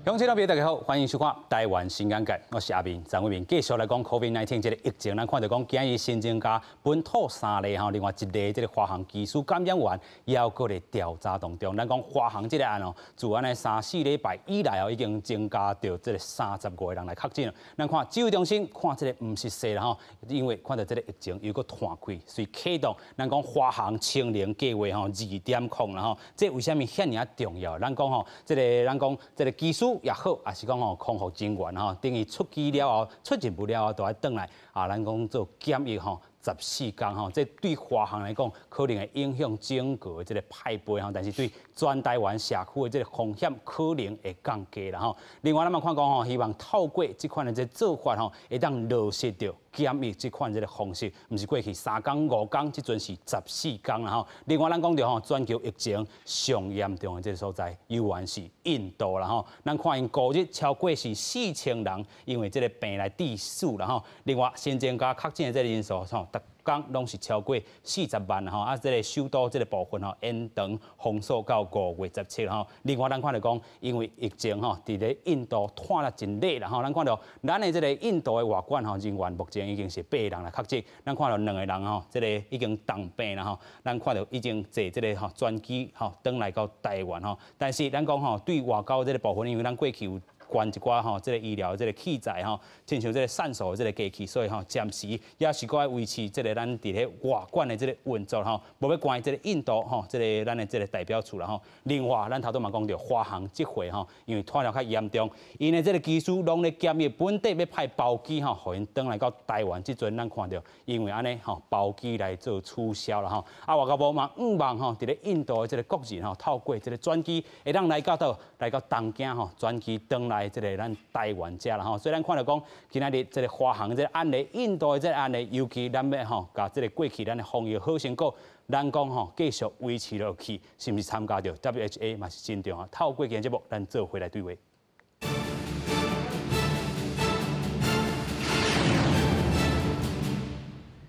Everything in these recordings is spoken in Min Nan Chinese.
鄉親老朋友大家好，歡迎收看《台灣新眼界》，我是阿明張偉明，繼續來講 COVID-19 這個疫情，咱看著講今日新增加本土三例吼，另外一例這個華航機師感染源猶閣咧調查當中。咱講華航這個案哦，自按呢三四禮拜以來哦，已經增加著這個35個人來確診。咱看指揮中心看這個毋是細啦吼，因為看著這個疫情又閣湠開，所以啟動咱講華航清零計劃吼2.0啦吼。這為啥物遐爾重要？咱講吼，這個咱講這個機師也好，也是講吼空服人員吼，等於出機了後、出任務了後，都愛轉來啊，咱講做檢疫吼。14天吼，這對華航來講可能會影響整個這個派飛吼，但是對全台灣社區的這個風險可能會降低啦吼。另外，咱嘛看講吼，希望透過這款的這做法吼，會當落實著檢疫這款這個方式，毋是過去3天5天，這陣是十四天啦吼。另外，咱講著吼，全球疫情上嚴重的這個所在，猶原是印度啦吼。咱看𪜶五日超過是4000人，因為這個病來致死啦吼。另外，新增加確診的這個人數吼，逐工攏是超過40萬吼，啊，這個首都這個部分吼，延長封鎖到5月17號。另外，咱看著講，因為疫情吼，佇咧印度湠得真猛啦吼，咱看著咱的這個印度的外館吼人員目前已經是八個人來確診，咱看著兩個人吼，這個已經重病啦吼，咱看著已經坐這個吼專機吼轉來到台灣吼，但是咱講吼對外交這個部分，因為咱過去有捐一寡吼，這個醫療這個器材吼，親像這個散數的這個機器，所以吼暫時也是閣愛維持這個咱佇咧外館的這個運作吼，無欲關這個印度吼，這個咱的這個代表處啦吼。另外，咱頭拄嘛講著華航這回吼，因為湠了較嚴重，𪜶的這個機師攏咧檢疫，本底欲派包機吼，予𪜶轉來到台灣，這陣咱看著，因為按呢吼包機來做取消啦吼。啊，外交部嘛向望吼，佇咧印度的這個國人吼，透過這個轉機會當來到佗，來到東京吼，轉機轉來這個咱台灣遮啦吼。所以咱看著講，今仔日這個華航這個案例，印度的這個案例，尤其咱欲吼，共這個過去咱的防疫好成果，咱講吼繼續維持落去，是毋是參加著 WHA 嘛是真重要。透過今日節目，咱做伙來對話。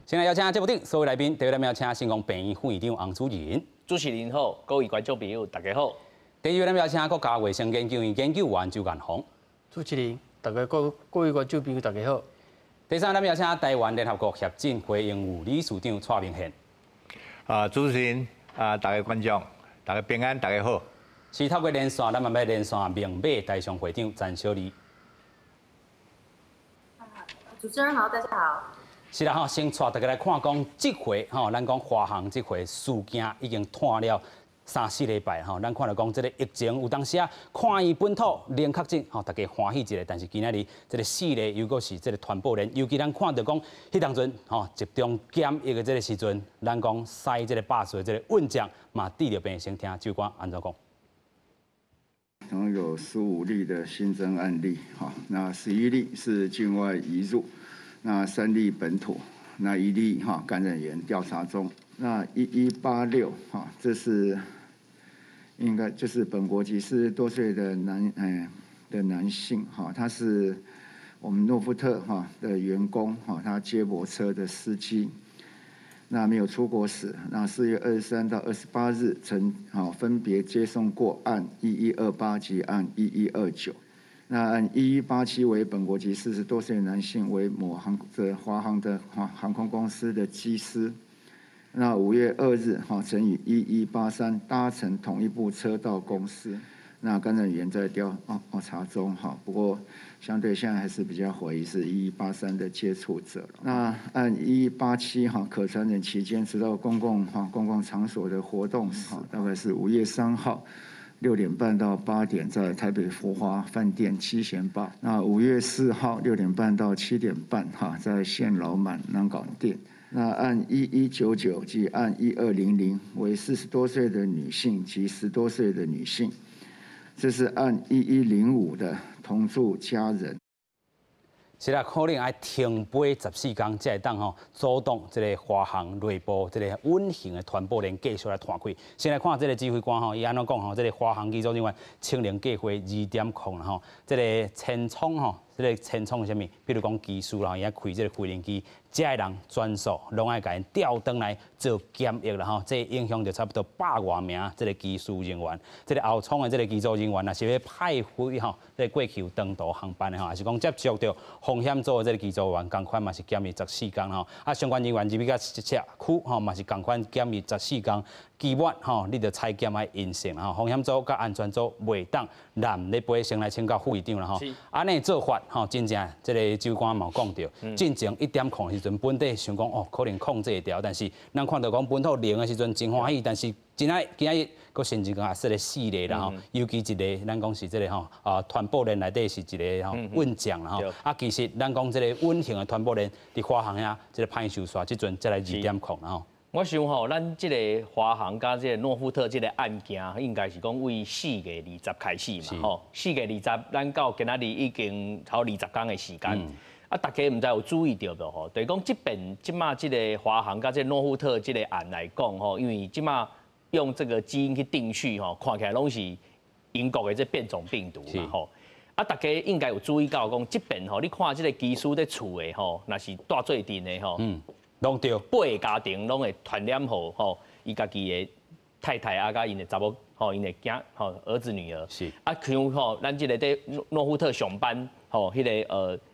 先來邀請節目頂所有來賓，第一位咱邀請新光病院副院長洪主任。主持人好，各位觀眾朋友大家好。第二位咱邀請國家衛生研究院研究員周彥宏。主持人，大家各各位觀眾朋友大家好。第三，咱邀請台灣聯合國協進會榮譽理事長蔡明憲。啊，主持人啊，大家觀眾，大家平安，大家好。是透過連線，咱嘛欲連線明馬台商會長陳小麗。主持人好，大家好。是啦吼，先帶大家來看講，這回吼，咱講華航這回事件已經湠了三四禮拜吼，咱看著講這個疫情有當時啊，看伊本土零確診吼，大家歡喜一下。但是今仔日這個四例又閣是這個傳播鏈，尤其咱看著講，彼當陣吼集中檢疫的這個時陣，咱講篩這個百歲這個運將嘛，佇著病先聽主管按怎講。總共有15例的新增案例，哈，那11例是境外移入，那3例本土，那1例哈感染源調查中，那1186哈，這是應該就是本國籍40多歲的男，的男性，哈，他是我們諾富特哈的員工，哈，他接駁車的司機，那沒有出國史，那4月23到28日曾分別接送過案1128及案1129，那案1187為本國籍40多歲男性，為某航的華航的航空公司的機師，那5月2日曾與1183搭乘同一部車到公司，那感染源在調查中哈，不過相對現在還是比較懷疑是一一八三的接觸者。那按1187哈可傳染期間，直到公共哈公共場所的活動史，大概是5月3號6點半到8點，在台北福華飯店七賢吧。那5月4號6點半到7點半哈，在現老滿南港店。那按1199及按1200為40多歲的女性及10多歲的女性。這是按1105的同住家人。是啦，可能愛停飛14天，才會當吼阻擋這個華航內部這個隱形的傳播鏈繼續來湠開。先來看這個指揮官吼，伊按怎講吼？這個華航機組人員清零計劃2.0吼，這個前艙吼。這个前艙啥物，比如講機師啦，伊開這个飛行機，遮的人全數攏愛共𪜶調轉來做檢疫啦吼，這影響著差不多百外名這个機師人員，這个後艙的這个機組人員，若是欲派飛吼，這个過去有長途航班的吼，抑是講接觸著風險組的這个機組員，仝款嘛是檢疫十四工吼。啊，相關人員入去到社區吼，嘛是仝款檢疫十四工，期滿吼，你著採檢愛陰性吼。風險組佮安全組袂當攬咧飛，先來請教副議長啦吼。按呢做法吼，真正這个主管嘛有講著，進前1.0的時陣，本地想講哦，可能控制會牢，但是咱看著講本土零的時陣真歡喜，但是今仔今仔日閣新增講說四例啦吼，尤其一个咱講是這个吼啊傳播鏈內底是一个吼運將啦吼，啊其實咱講這个隱形的傳播鏈佇華航遐這个歹受煞，這陣才來2.0啦吼。我想吼，咱這个華航佮這个諾富特這个案件，應該是講為4月20開始嘛，吼，四月二十，咱到今仔日已經超20工的時間。啊，大家毋知有注意著無吼？就是講這邊這馬這个華航佮這個諾富特這个案來講吼，因為這馬用這個基因去定序吼，看起來攏是英國的這變種病毒嘛吼。啊，大家應該有注意到講，這邊吼，你看這个機師佇厝的吼，若是蹛做陣的吼。攏著，八个家庭攏會傳染予吼，伊家己的太太啊，佮𪜶的查某吼，𪜶的囝吼，兒子女兒。啊，像吼，咱這个佇諾富特上班吼，彼个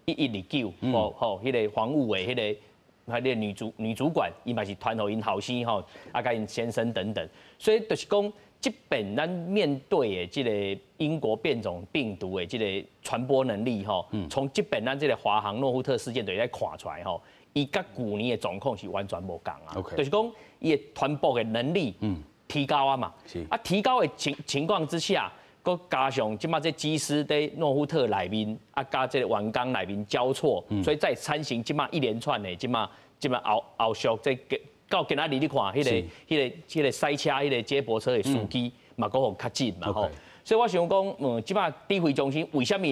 1129吼吼，彼个房務的彼个女主管，伊嘛是傳予𪜶後生吼，啊，佮𪜶先生等等。所以就是講，這邊咱面對的這个英國變種病毒的這个傳播能力吼，從這邊咱這个華航諾富特事件就會看出來吼。伊佮舊年的狀況是完全無仝啊，就是講伊的傳播的能力提高啊嘛，啊提高的情況之下，閣加上這馬這機師佇諾富特內面啊，佮這个員工內面交錯，所以再產生這馬一連串的這馬這馬後後續這到今仔日你看，彼个賽車、彼个接駁車的司機嘛，閣予確診嘛吼，所以我想講，這馬指揮中心為啥物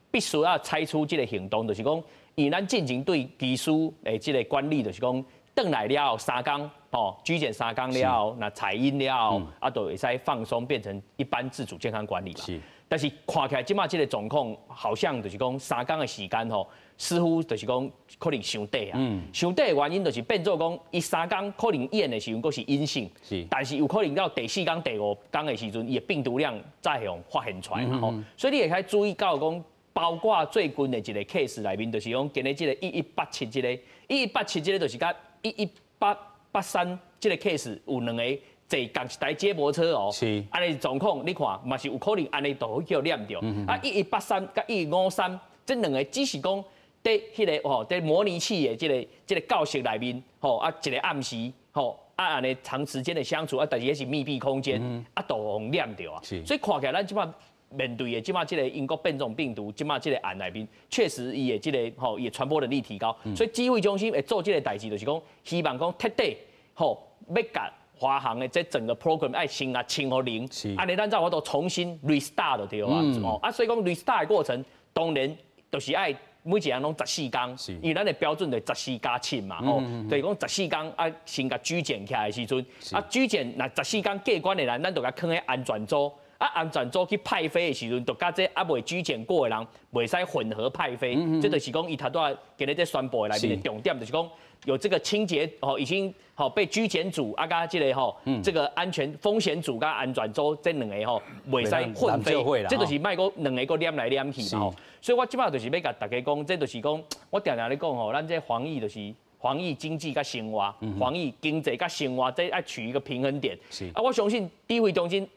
必須要採取這个行動，就是講。因為咱進前對機師的這个管理，就是講，轉來了後三工，吼，居檢三工了後，若採陰了後，啊，就會使放鬆，變成一般自主健康管理嘛。但是看起來這馬這个狀況，好像就是講三工的時間吼，似乎就是講可能傷短啊。傷短的原因就是變做講，伊三工可能驗的時陣閣是陰性，但是有可能到第四工、第五工的時陣，伊的病毒量才會予發現出來嘛吼。所以你會使注意到講，包括最近的一个 case 內面，就是講今日這个1187這个1187這个，就是佮11883這个 case 有兩个坐仝一台接駁車哦。按呢狀況你看嘛是有可能按呢就會叫染著。啊，1183佮1153這兩个只是講佇彼个吼佇模擬器的這个教室內面吼啊一个暗時吼啊按呢長時間的相處啊，但是彼是密閉空間啊，都予染著啊。所以看起來咱這馬面對的這馬這个英國變種病毒，這馬這个案內面，確實伊的這个吼，伊的傳播能力提高，所以指揮中心會做這个代誌，就是講希望講徹底吼，欲共華航的這整個 program 愛先共清予零，按呢咱才有法度重新 restart 就對啊，哦啊，所以講 restart 的過程，當然就是愛每一人攏十四工，因為咱的標準就14加7嘛，吼，就是講十四工啊，先共居檢起來的時陣，啊居檢若十四工過關的人，咱就共囥佇安全組。啊，安全組去派飛的時陣，就佮這猶未居檢過的人袂使混合派飛，這就是講伊頭拄仔今日這宣布的內面的重點，就是講有這個清潔吼，已經吼被居檢組啊，佮這个吼，這个安全風險組佮安全組這兩个吼袂使混飛，這就是莫閣兩个閣黏來黏去嘛吼。所以我這馬就是欲共大家講，這就是講我定定咧講吼，咱這防疫就是防疫經濟佮生活，防疫經濟佮生活，這愛取一個平衡點。啊，我相信指揮中心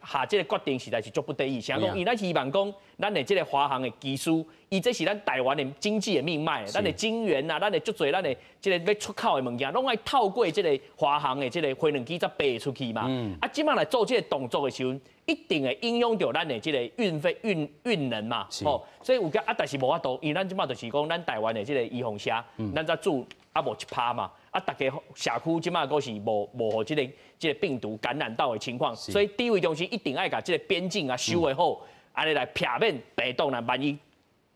下這个決定實在是足不得已。啥講？因為咱希望講，咱的這个華航的機師，伊這是咱台灣的經濟的命脈，咱的晶圓啊，咱的足濟，咱的這个欲出口的物件，攏愛透過這个華航的這个飛輪機才飛出去嘛。啊，這馬來做這个動作的時陣，一定會影響著咱的這个運費運能嘛。吼，所以有個啊，但是無法度，因為咱這馬就是講，咱台灣的這个預防射，咱才注猶無1趴嘛。啊，大家社區這馬閣是無予這个病毒感染到的情況，所以指揮中心一定愛共這个邊境啊守會好，按呢來避免病毒若萬一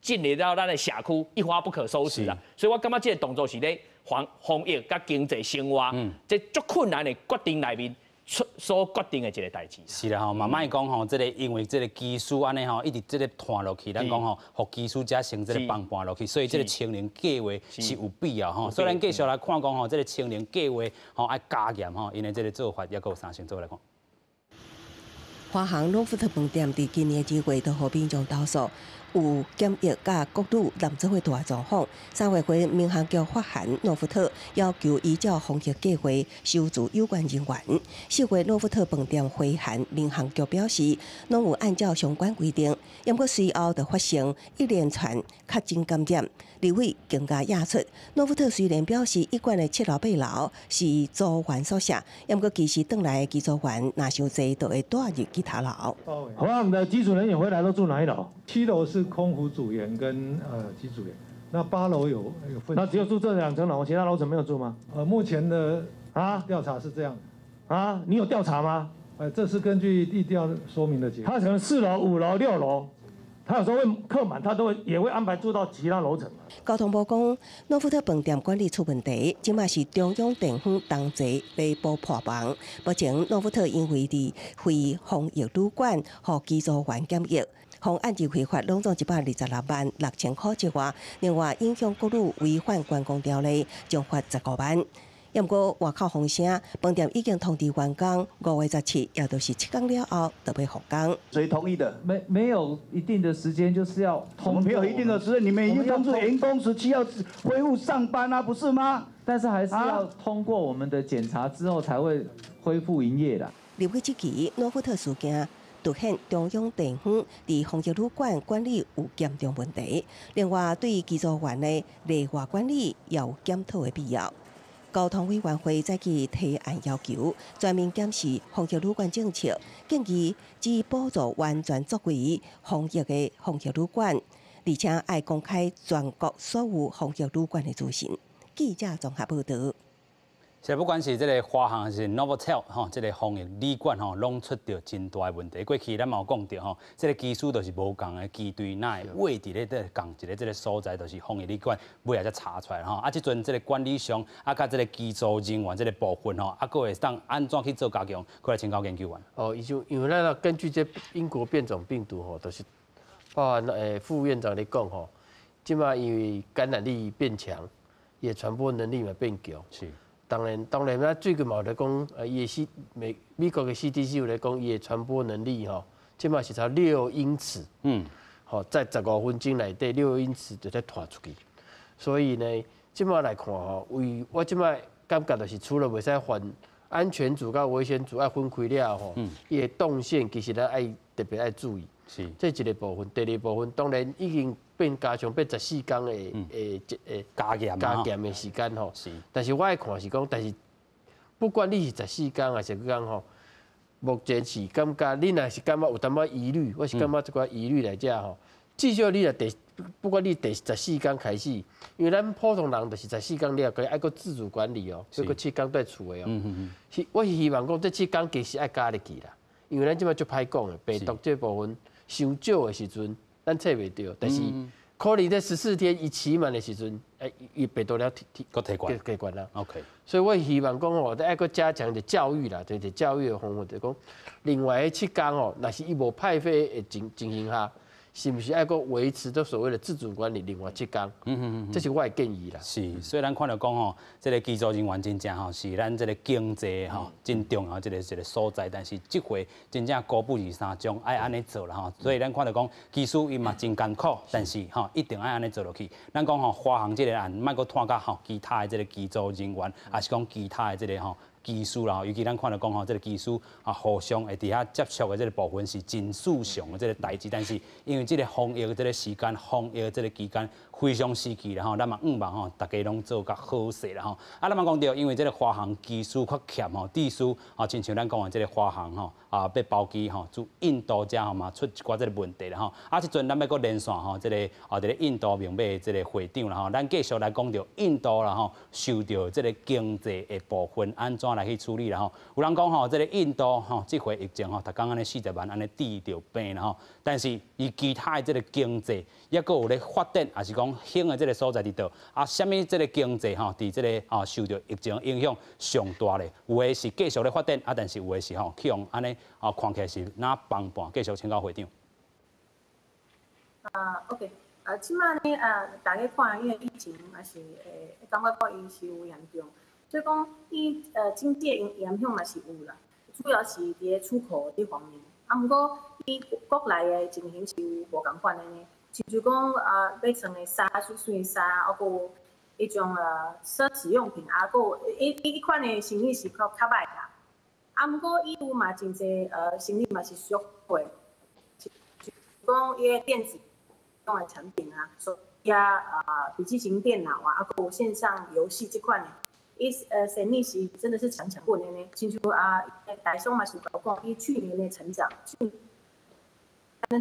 進入到咱的社區，一發不可收拾啊。所以我感覺這个動作是咧防疫佮經濟生活，這足困難的決定內面。所決定的一个代誌。是啦吼，嘛莫講吼，這个因為這个機師按呢吼，一直這个拖落去，咱講吼，予機師才先這个放盤落去，所以這个清零計劃是有必要吼。所以咱繼續來看講吼，這个清零計劃吼愛加嚴吼，𪜶的這个做法抑閣有啥先做來看。華航諾富特飯店佇今年2月就予民眾投訴，有檢疫佮國旅濫做伙大狀況。3月份，民航局發函諾富特，要求依照防疫計劃收住有關人員。4月諾富特飯店回函民航局表示，攏有按照相關規定，毋過隨後就發生一連串確診感染。立委更加指出，諾富特雖然表示一貫的7樓8樓是組員宿舍，毋過其實轉來的機組員若傷濟，就會帶入其他樓。華航的機組人員回來都住哪一樓？7樓是空服組員跟機組員，那8樓有分。那只有住這兩層樓，其他樓層沒有住嗎？目前的調查是這樣。啊，你有調查嗎？這是根據地調說明的結果。他可能4樓、5樓、6樓。他有時候會客滿，他都會也會安排住到其他樓層。交通部講，諾富特飯店管理出問題，這馬是中央地方同齊來補破網。目前諾富特因為佇非防疫旅館，予機組員檢疫，方案就開罰攏總126萬6千塊之外，另外影響國旅違反觀光條例，將罰15萬。毋過外口風聲，飯店已經通知員工，5月17，也就是7天了後，就欲復工。誰同意的？沒有一定的時間，就是要通。沒有一定的時間，你們已經通知員工17要恢復上班啊，不是嗎？但是還是要通過我們的檢查之後，才會恢復營業的。立委質疑諾富特事件，凸顯中央地方佇防疫旅館管理有嚴重問題。另外，對機組員的內外管理也有檢討的必要。交通委員會再去提案要求全面檢視防疫旅館政策，建議只補助完全作為防疫的防疫旅館，而且愛公開全國所有防疫旅館的資訊。記者綜合報導。其實不管是這个華航還是 Novotel 吼，這个防疫旅館吼，攏出著真大的問題。過去咱嘛有講著吼，這个機師就是無仝的機隊，哪會佇咧這仝一个這个所在，就是防疫旅館，尾仔才查出來吼。啊，這陣這个管理上啊，佮這个機組人員這个部分吼，啊，閣會當按怎去做加強？閣來請教研究員。哦，伊就因為咱根據這英國變種病毒吼，就是包含副院長咧講吼，這馬因為感染力變強，伊傳播能力嘛變強。當然，當然，咱最近嘛有咧講，伊的 C 美國的 CDC 有咧講，伊的傳播能力吼，這馬是才6英尺，吼，在15分鐘內底6英尺就咧傳出去。所以呢，這馬來看吼，為我這馬感覺就是除了袂使分安全組佮危險組愛分開了吼，伊的動線其實咱愛特別愛注意。這一个部分，第二部分當然已經變加長變14天的加嚴加嚴的時間吼。但是我愛看是講，但是不管你是十四天還是幾工吼，目前是感覺你若是感覺有淡薄疑慮，我是感覺這寡疑慮來講吼，至少你若第不管你第十四天開始，因為咱普通人就是十四天了，閣愛閣自主管理哦，閣七天佇厝的哦。是，我是希望講這七天其實愛加入去啦，因為咱這擺足歹講的，病毒這部分傷少的時陣，咱測袂著，但是可能這14天伊期滿的時陣，伊病毒了提閣提懸提懸啦。 所以我希望講吼，愛閣加強一教育啦，就是教育的方法，就講另外彼七天吼，若是伊無派發的情形下，是毋是愛閣維持這所謂的自主管理另外七天？這是我的建議啦。是，所以咱看著講吼，這个機組人員真正吼是咱這个經濟吼真重要這个一个所在，但是這回真正孤苦二三種愛按呢做啦吼，所以咱看著講機師伊嘛真艱苦，但是吼一定愛按呢做落去。咱講吼華航這个案，莫閣拖到吼其他的這个機組人員，抑是講其他的這个吼機師啦，尤其咱看著講吼，這个機師啊互相會佇遐接觸的這个部分是真事常的這个代誌，但是因為這个防疫的這个時間，防疫的這个期間非常時期啦吼，咱嘛向望吼，大家攏做較好勢啦吼。啊，咱嘛講著，因為這个華航機師較欠吼，致使啊，親像咱講的這个華航吼啊，欲包機吼，自印度遮吼嘛出一寡這个問題啦吼。啊，這陣咱欲閣連線吼，這个啊，佇咧印度孟買的這个會長啦吼，咱繼續來講著印度啦吼，受著這个經濟的部分按怎來。來去處理啦吼。有人講吼，這個印度吼，這回疫情吼，逐工按呢40萬按呢治著病啦吼，但是伊其他的這個經濟抑閣有咧發展，抑是講興的這個所在佇佗？啊，啥物這個經濟吼，佇這個啊受著疫情影響上大咧？有的是繼續咧發展，啊，但是有的是吼去予按呢啊看起來是若崩盤。繼續請教會長。啊，OK。啊，這擺呢，啊，大家看，因為疫情也是會感覺講伊是有嚴重，所以講伊經濟影響嘛是有啦，主要是佇咧出口這方面。啊，毋過伊國內的情形是有無仝款的呢，親像講啊，欲穿的衫、媠媠的衫，啊，閣有彼種奢侈用品，啊，閣有彼款的生意是較較䆀啦。啊，毋過伊有嘛真濟生意嘛是縮過，就講伊的電子用的產品啊，手機啊、筆記型電腦啊，啊，閣有線上遊戲這款的，伊生意是真的是強強滾的呢。親像啊，台商嘛是有講，伊去年的成長，去年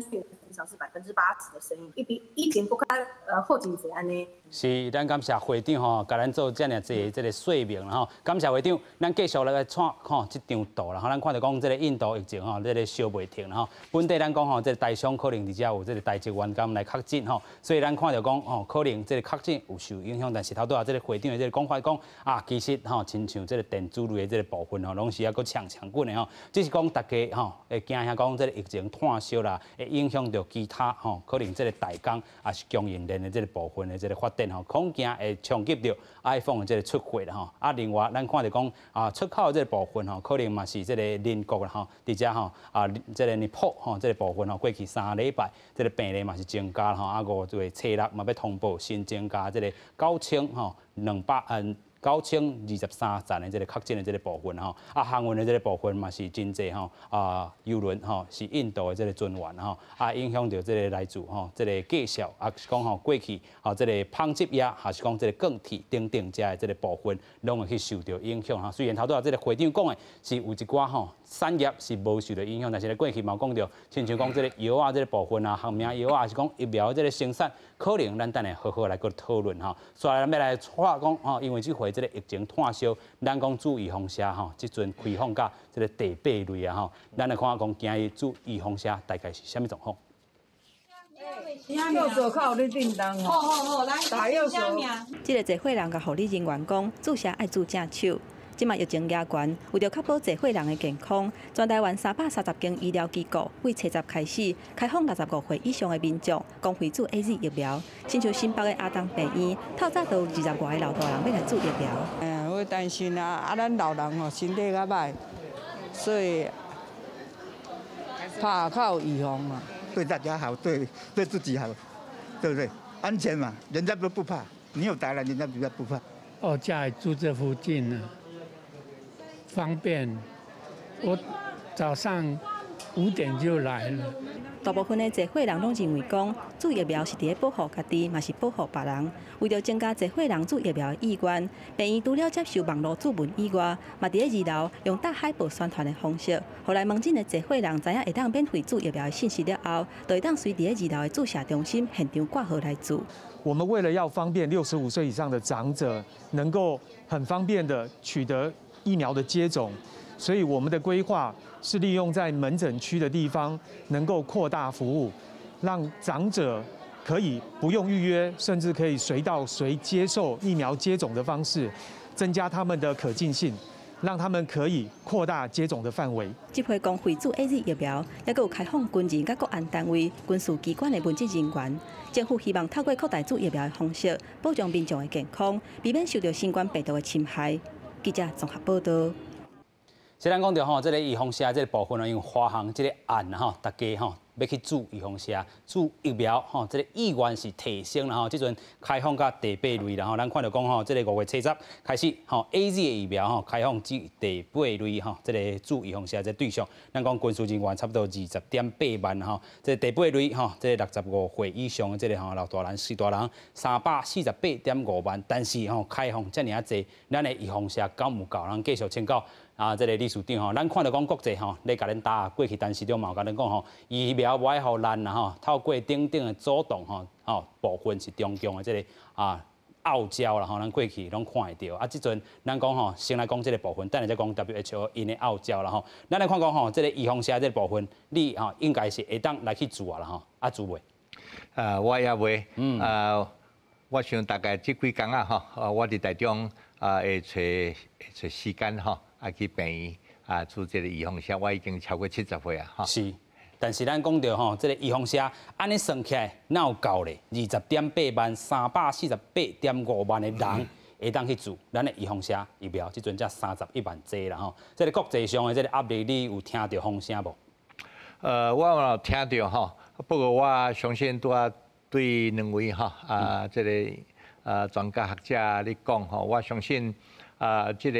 去年成長是80%的生意，伊比以前閣較好真濟按呢。是，咱感謝會長吼，共咱做遮爾濟這個說明啦吼。感謝會長，咱繼續來來看吼這張圖啦吼。咱看著講這個印度疫情吼，這個燒袂停啦吼。本地咱講吼，這個台商可能佇遮有這個台籍員工來確診吼，所以咱看著講吼，可能這個確診有受影響，但是頭拄仔這個會長的這個講法講啊，其實吼，親像這個電子類的這個部分吼，攏是猶閣強強滾的吼。只是講大家吼會驚嚇講這個疫情炭燒啦，會影響著其他吼，可能這個代工抑是供應鏈的這個部分的這個發展吼，恐驚會衝擊著 iPhone 的這個出貨啦吼。啊，另外咱看著講啊，出口的這個部分吼，可能嘛是這個鄰國啦吼，佇遮吼啊，這個尼泊吼，這個部分吼，過去3禮拜這個病例嘛是增加吼，啊5月初6嘛欲通報新增加這個9023人的這個確診的這個部分吼，啊航運的這個部分嘛是真濟吼，啊郵輪吼是印度的這個船員吼，啊影響著這個來自吼這個介紹，啊是講吼過去吼這個紡織業，還是講這個鋼鐵等等遮的這個部分，攏會去受著影響吼。雖然頭拄仔這個會長講的是有一寡吼產業是無受著影響，但是咧過去嘛講著，親像講這個藥仔這個部分啊，學名藥仔，還是講疫苗這個生產，可能咱等下好好來閣討論吼。所以咱欲來看講吼，因為這回這個疫情炭燒，咱講注預防射吼，這陣開放到這個第八類啊吼，咱來看講今日注預防射大概是啥物狀況。右手靠你叮當哦。好好好，來，打右手。這个濟歲人共護理人員講，注射愛注正手。這擺疫情嚴懸，為著確保濟歲人的健康，全台灣330間醫療機構對初十開始開放65歲以上的民眾公費注 AZ 疫苗。親像新北的阿東病院，透早就有20外个老大人欲來注疫苗。哎呀，我擔心啊，啊，咱老人哦身體較䆀，所以怕較有預防嘛。對大家好，對對自己好，對不對？安全嘛，人家都不怕，你有打了，人家比較不怕。哦，家裡住這附近呢，方便。我早上5點就來了。大部分的濟歲人攏認為講，注疫苗是佇咧保護家己，嘛是保護別人。為著增加濟歲人注疫苗的意願，病院除了接受網路注文以外，嘛佇咧二樓用貼海報宣傳的方式，予來門診的濟歲人知影會當免費注疫苗的信息了後，就會當隨佇咧二樓的注射中心現場掛號來注。我們為了要方便65歲以上的長者能夠很方便的取得疫苗的接種，所以我們的規劃是利用在門診區的地方能夠擴大服務，讓長者可以不用預約，甚至可以隨到隨接受疫苗接種的方式，增加他們的可近性，讓他們可以擴大接種的範圍。這批公費注 AZ 疫苗，猶閣有開放軍人佮國安單位、軍事機關的文職人員。政府希望透過擴大注疫苗的方式，保障民眾的健康，避免受著新冠病毒的侵害。記者綜合報導。雖然講著吼，這個預防射這個部分呢，因為華航這個案吼，大家吼欲去注預防射、注疫苗吼，這個意願是提升啦吼。這陣開放到第八類啦吼，咱看著講吼，這個5月初十開始吼，AZ 的疫苗吼開放至第八類吼，這個注預防射這個對象，咱講軍事人員差不多20.8萬吼，這個第八類吼，這個65歲以上的這個吼老大人、序大人348.5萬，但是吼開放遮爾仔濟，咱的預防射敢有夠？咱繼續請教。啊，這個理事長吼，咱看著講國際吼，咧共咱打過去，陳時中嘛有共咱講吼，疫苗無愛予爛啦吼，透過等等的主動吼，吼部分是中共的這個啊。傲嬌啦吼，咱過去攏看會著。啊，這陣咱講吼，先來講這个部分，等下再講 WHO 𪜶的傲嬌啦吼。咱來看講吼，這个預防射這个部分，你吼應該是會當來去注啊啦吼，啊注未？啊，我也未。啊，我想大概這幾工啊吼，我佇台中啊會揣會揣時間吼，啊去病院啊注這个預防射，我已經超過70歲啊。是。但是咱講著吼，這个預防射按呢算起來，哪有夠咧？20.8萬、348.5萬的人會當去注咱的預防射疫苗，這陣才31萬劑啦吼。這个國際上的這个壓力，你有聽著風聲無？我有聽著吼，不過我相信拄仔對兩位吼啊，這个啊專家學者咧講吼，我相信啊，這个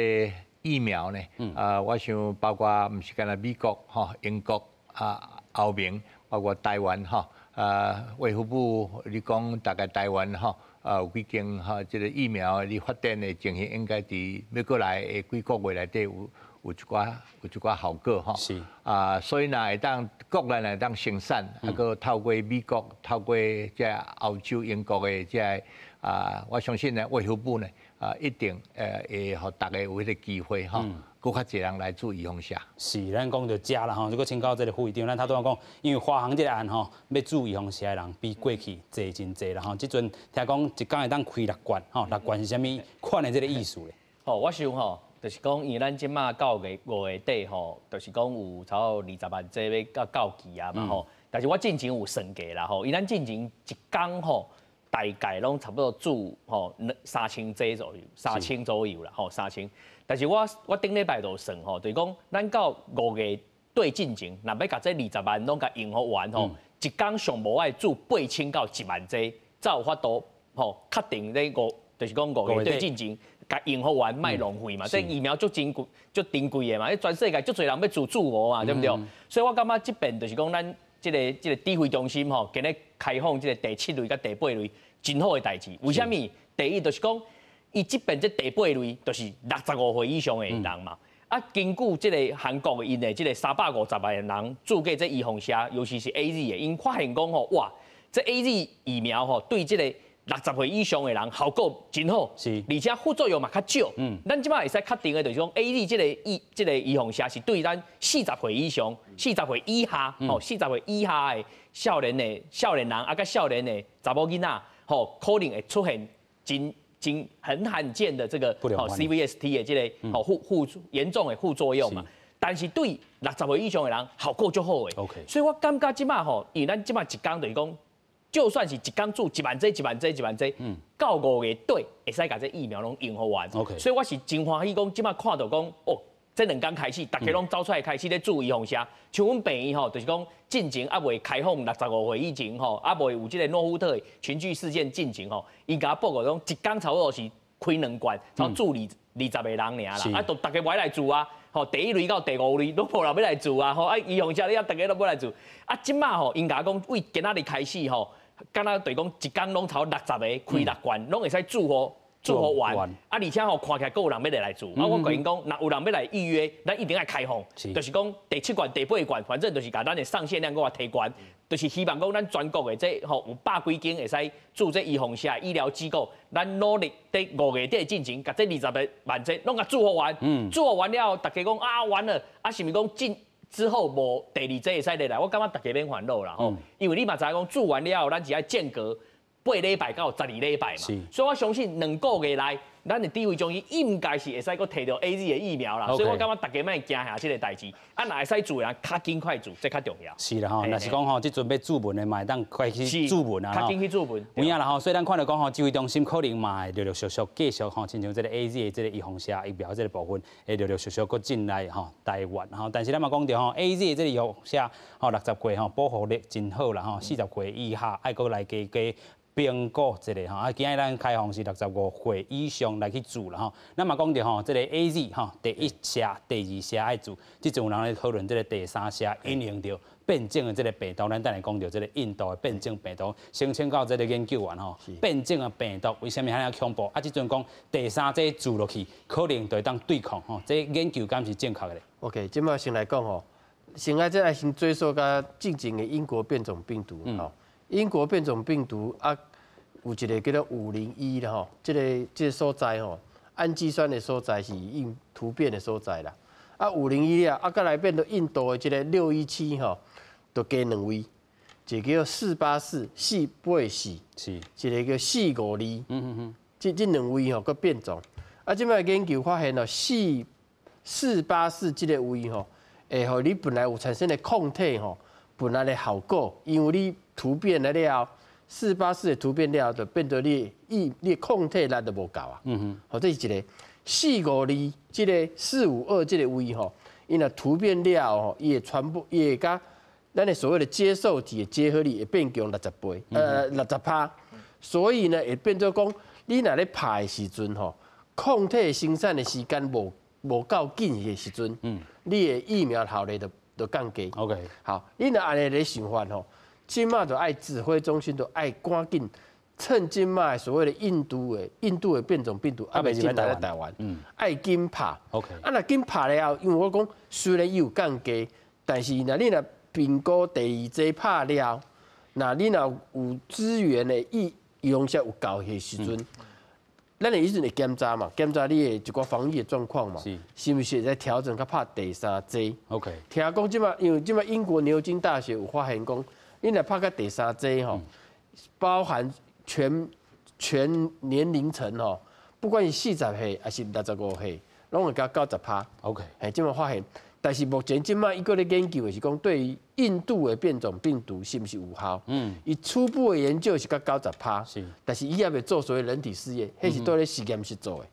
疫苗呢，啊，我想包括毋是干焦美國吼、英國啊、歐盟，包括台灣吼，啊，衛福部你講大概台灣吼，啊有幾間吼，這个疫苗咧發展的情形，應該佇欲閣來的幾個月內底有一寡效果吼。啊，所以若會當國內會當生產，啊，閣透過美國、透過這歐洲、英國的這啊，我相信呢，衛福部呢，啊，一定會予大家有彼个機會吼。閣較濟人來注預防射。是，咱講著遮啦吼，如果請教這个副院長，咱頭拄仔講，因為華航這个案吼，欲注預防射的人比過去濟真濟啦吼。這陣聽講一工會當開六罐吼，六罐是啥物款的這个意思咧？吼，我想吼，就是講，因為咱這馬到月5月底吼，就是講有差不多20萬劑欲到期啊嘛吼。但是我進前有算過啦吼，因咱進前一工吼，大概攏差不多注吼兩三千劑左右，三千左右啦吼，三千。但是我頂禮拜就算吼，就是講咱到5月底進前，若欲共這20萬攏共用予完吼，一工上無愛注8000到1萬劑，才有法度吼確定咧五，就是講5月底進前共用予完，莫浪費嘛。這疫苗足珍貴、足珍貴的嘛，全世界足濟人欲注注無嘛，對毋對？所以我感覺這邊就是講咱這个指揮中心吼，今日開放這个第七類佮第八類，真好的代誌。為啥物？第一就是講，伊這邊這第八類就是65歲以上的人嘛。啊，根據這个韓國的𪜶的這个350萬人注過這預防射，尤其是 AZ 的，𪜶發現講吼，哇，這 AZ 疫苗吼對這个60歲以上的人效果真好，而且副作用嘛較少。咱這擺會使確定的就是講，AZ 這个預防射是對咱四十歲以上、四十歲以下、吼四十歲以下的少年人啊，佮少年的查某囡仔，吼可能會出現真真很罕見的這个吼 CVST 的這个吼副嚴重的副作用嘛。但是對60歲以上的人效果足好的。 所以我感覺這擺吼，因為咱這擺一工就是講，就算是一工注1萬劑、1萬劑、1萬劑，到5月底會使共這疫苗攏用予完。 所以我是真歡喜講，這擺看著講，哦，這兩工開始，大家攏走出來開始咧注預防射。像阮病院吼，就是講進前猶未開放65歲以前吼，猶未有這个諾富特群聚事件進前吼，𪜶共我報告講，一工差不多是開兩罐，差不多注二十個人爾啦，啊，都大家無愛來注啊，吼，第一類到第五類攏無人欲來注啊，吼，啊，預防射了，大家攏欲來注。啊，這擺吼，𪜶共我講，對今仔日開始吼，敢若就是講一工攏差不多六十个開六罐，攏會使注予完。啊，而且吼看起來閣有人欲來注。啊，我共𪜶講，若有人欲來預約，咱一定愛開放。就是講第七罐、第八罐，反正就是共咱的上限量閣較提懸。就是希望講咱全國的這吼有百幾間會使注這預防射醫療機構，咱努力佇5月底進前，共這20萬劑攏共注予完。注予完了後，大家講啊完了，啊是毋是講進之後無第二劑會使來？我感覺大家免煩惱啦吼，因為你嘛知影講注完了後，咱只愛間隔8禮拜到12禮拜嘛，所以我相信2個月內，咱的指揮中心應該是會使閣提著 AZ 的疫苗啦。所以我感覺大家莫驚嚇這个代誌，啊，若會使注的人較緊快注，這較重要。是啦吼，若是講吼，這陣欲注文的嘛會當快去注文啊。較緊去注文。有影啦吼，所以咱看著講吼，指揮中心可能嘛會陸陸續續繼續吼，親像這个 AZ 的這个預防射疫苗這个部分，會陸陸續續閣進來吼台灣吼。但是咱嘛講著吼，AZ 的這个預防射吼60歲吼保護力真好啦吼，40歲以下愛閣來加加評估一下吼，啊，今日咱開放是65歲以上來去注啦吼。咱嘛講著吼，這个 AZ 吼，第一射、第二射愛注，這陣有人咧討論這个第三射應用著變種的這个病毒，咱等下講著這个印度的變種病毒，先請教這个研究員吼，變種的病毒為啥物遐爾恐怖？啊，這陣講第三劑注落去，可能就會當對抗吼，這研究敢是正確的咧？OK，這擺先來講吼，先愛這愛先追溯到進前的英國變種病毒吼，英國變種病毒啊。有一个叫做501的吼，這個所在吼，氨基酸的所在是印突變的所在啦。啊，501了，啊，閣來變到印度的這個617吼，就加兩位，一個叫484四八四，一個叫452，這兩位吼閣變種。啊，這擺研究發現哦，484這個位吼，會予你本來有產生的抗體吼，本來的效果，因為你突變了了後，484的突變了後，就變做你的抗體力就無夠啊。好，這是一個452，這個452這個位吼，伊若突變了後，伊會傳播，伊會佮咱的所謂的接受體的結合力會變強60倍，60趴。所以呢，會變做講，你若咧拍的時陣吼，抗體生產的時間無夠緊的時陣，你的疫苗效力就降低。 好，你若按呢咧想法吼，這馬就愛指揮中心就愛趕緊，趁這馬所謂的印度的變種病毒猶未進來台灣，愛緊拍。 啊，若緊拍了後，因為我講雖然伊有降低，但是若你若評估第二劑拍了，若你若有資源的預防劑有夠的時陣，咱的醫生會檢查嘛，檢查你的一寡防疫的狀況嘛，是毋是會使調整較拍第三劑聽講這馬，因為這馬英國牛津大學有發現講，你若拍到第三劑吼，包含全年齡層吼，不管是40歲還是65歲，攏會加90趴。 嘿，這馬發現，但是目前這馬伊閣咧研究的是講，對於印度的變種病毒是毋是有效？伊初步的研究是到90趴，但是伊猶未做所謂人體試驗，彼是佇咧實驗室做的。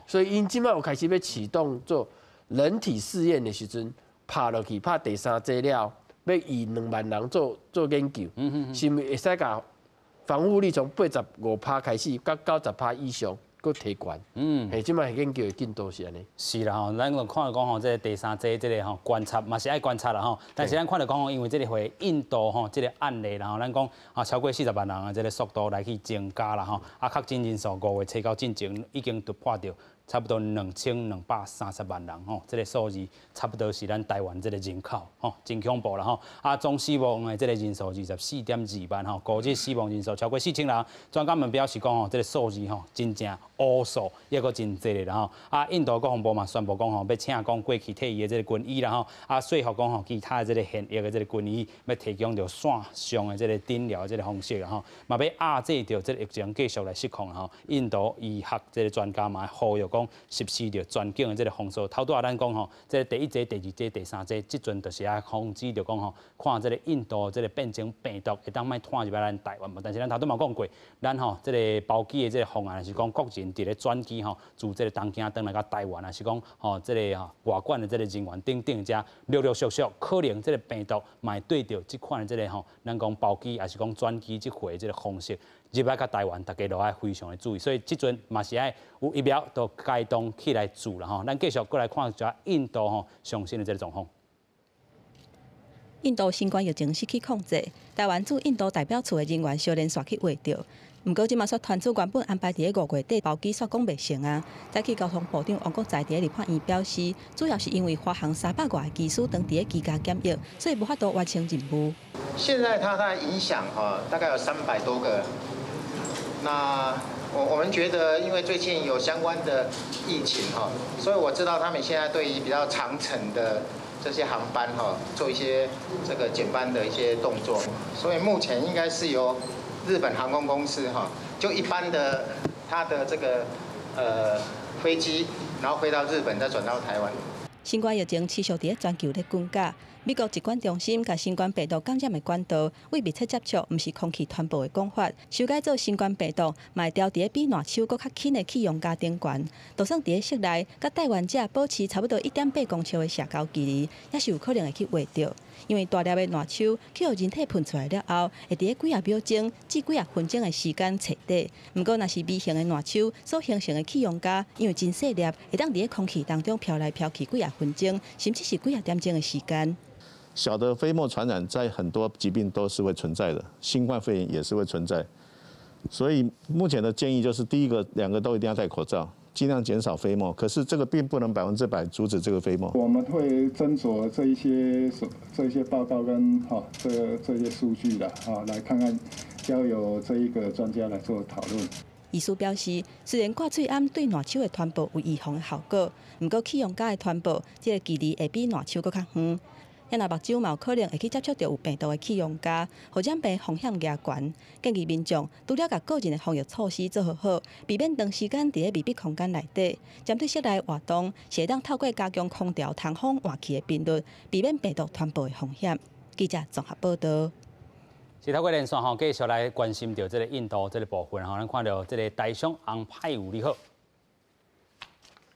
所以𪜶這馬有開始欲啟動做人體試驗的時陣，拍落去拍第三劑了，欲以2萬人做研究，是毋是會使共防護力從85趴開始，到90趴以上，閣提懸。嘿，這馬研究的進度是按呢。是啦吼，咱就看講吼，這個第三劑這個吼觀察嘛是愛觀察啦吼。但是咱看著講吼，因為這個會印度吼這個案例啦吼，咱講啊超過40萬人啊，這個速度來去增加啦吼。啊，確診人數5月初九進前已經突破著差不多2230萬人吼，這個數字差不多是咱台灣這個人口吼，真恐怖啦吼。啊，總死亡的這個人數24.2萬吼，估計死亡人數超過4000人。專家們表示講吼，這個數字吼真正烏數，抑閣真濟啦吼。啊，印度國防部嘛宣布講吼，欲請講過去退役的這個軍醫啦吼，啊，說服講吼其他的這個現役的這個軍醫，欲提供著線上的這個診療的這個方式啦吼，嘛欲壓制著這個疫情繼續來失控吼。印度醫學這個專家嘛呼籲講，實施著全境的這個封鎖。頭拄仔咱講吼，這個第一劑、第二劑、第三劑，這陣就是愛防止著講吼，看這個印度這個變種病毒會當莫傳入來咱台灣無？但是咱頭拄嘛講過，咱吼這個包機的這個方案是講國人佇咧轉機吼，自這個東京轉來到台灣，還是講吼這個吼外館的這個人員等等，遮陸陸續續可能這個病毒嘛會對著這款的這個吼，咱講包機還是講轉機這回這個方式入來到台灣，大家都愛非常的注意。所以這陣嘛是愛有疫苗都該動起來做啦吼。咱繼續閣來看一下印度吼上新的這個狀況。印度新冠疫情失去控制，台灣駐印度代表處的人員相連紲去會著。毋過，這馬煞傳出原本安排佇咧5月底包機，煞講袂成啊。早起交通部長王國材佇咧立法院表示，主要是因為華航300外个機師當佇咧居家檢疫，所以無法度完成任務。現在它的影響哈，大概有300多個。那我們覺得，因為最近有相關的疫情哈，所以我知道他們現在對於比較長程的這些航班哈，做一些這個減班的一些動作。所以目前應該是由日本航空公司哈，就一般的它的這個飛機，然後飛到日本再轉到台灣。新冠疫情持續佇咧全球咧滾價，美國疾管中心共新冠病毒感染的管道為密切接觸，毋是空氣傳播的講法，修改做新冠病毒，嘛會牢佇咧比爛手閣較輕的氣溶膠頂懸。就算佇咧室內，佮帶原者保持差不多1.8公尺的社交距離，也是有可能會去秽著。因為大粒的爛手去予人體噴出來了後，會佇咧幾仔秒鐘至幾仔分鐘的時間徹底。毋過，若是微型的爛手所形成的氣溶膠，因為真細粒，會當佇咧空氣當中飄來飄去幾仔分鐘，甚至是幾仔點鐘的時間。小的飛沫傳染在很多疾病都是會存在的，新冠肺炎也是會存在。所以目前的建議就是，第一個，兩個都一定要戴口罩，盡量減少飛沫。可是這個並不能100%阻止這個飛沫。我們會斟酌這一些報告跟哈這些數據的啊，來看看交由這一個專家來做討論。醫師表示，雖然掛喙罨對瀾手的傳播有預防的效果，毋過氣溶膠的傳播，這個距離會比瀾手閣較遠。若目睭嘛有可能會去接觸著有病毒的氣溶膠，予染病風險加懸。建議民眾除了共個人的防疫措施做好好，避免長時間佇咧密閉空間內底。針對室內活動，是會當透過加強空調通風換氣的頻率，避免病毒傳播的風險。記者綜合報導。是透過連線吼，繼續來關心著這个印度這个部分吼，咱看著這个台商洪派有你好。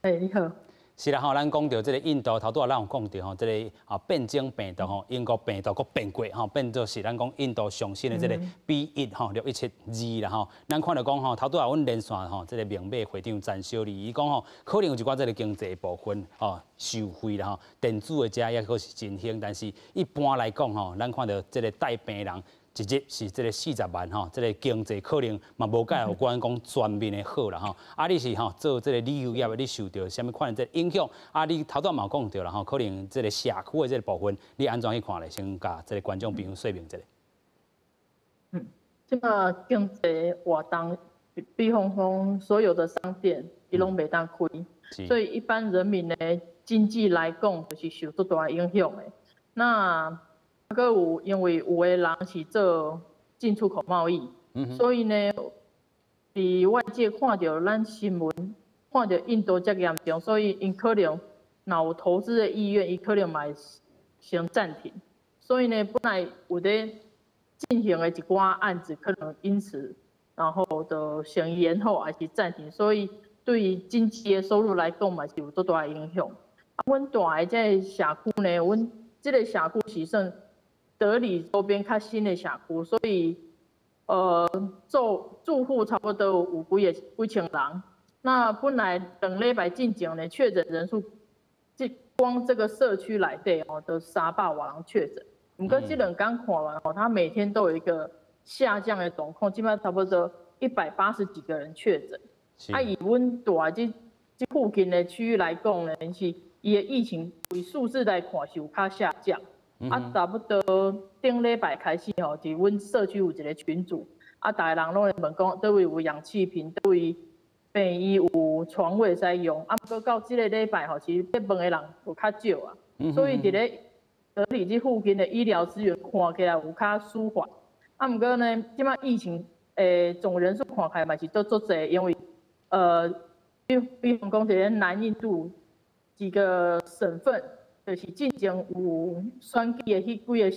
欸，你好。是啦吼，咱講著這个印度頭拄仔咱有講著吼，這个變種病毒吼，英國病毒閣變過吼，變做是咱講印度上新的這个 B.1.617啦吼。咱看著講吼，頭拄仔阮連線吼，這个明碼會長詹小麗，伊講吼，可能有一寡這个經濟部分吼受惠啦吼，電子的遮抑閣是真興，但是一般來講吼，咱看著這个帶病人一日是這个40萬吼，這个經濟可能嘛無蓋予阮講全面的好啦吼。啊，你是吼做這个旅遊業的，你受著啥物款的這个影響？啊，你頭拄嘛有講著啦吼，可能這個社區的這個部分，你按怎去看咧？先共這个觀眾朋友說明一下。嗯，這馬經濟活動，比方講所有的商店伊攏袂當開，所以一般人民的經濟來講，就是受足大影響的。那閣有，因為有的人是做進出口貿易，所以呢，佇外界看著咱新聞，看著印度遮嚴重，所以𪜶可能若有投資的意願，伊可能嘛會先暫停。所以呢，本來有咧進行的一寡案子，可能因此然後就先延後還是暫停，所以對於經濟的收入來講嘛是有足大的影響。啊，阮住的這个社區呢，阮這个社區是算德里周邊較新的社區，所以住住戶差不多有幾個幾千人。那本來兩禮拜進前呢，確診人數，這光這個社區內底哦，都300外人確診。毋過這兩工看完哦，他每天都有一個下降的狀況，基本上差不多180幾個人確診。啊，以阮住的這附近的區域來講呢，是伊的疫情以數字來看是有較下降。啊，差不多頂禮拜開始吼，佇阮社區有一個群組，啊，逐个人攏會問講，佗位有氧氣瓶，佗位病院有床位會使用。啊，毋過到這个禮拜吼，其實咧問的人有較少啊，所以佇咧德里這附近的醫療資源看起來有較舒緩。啊，毋過呢，這擺疫情總人數看起來嘛是都足濟，因為比方講佇咧南印度幾個省份。就是進前有選舉的彼幾个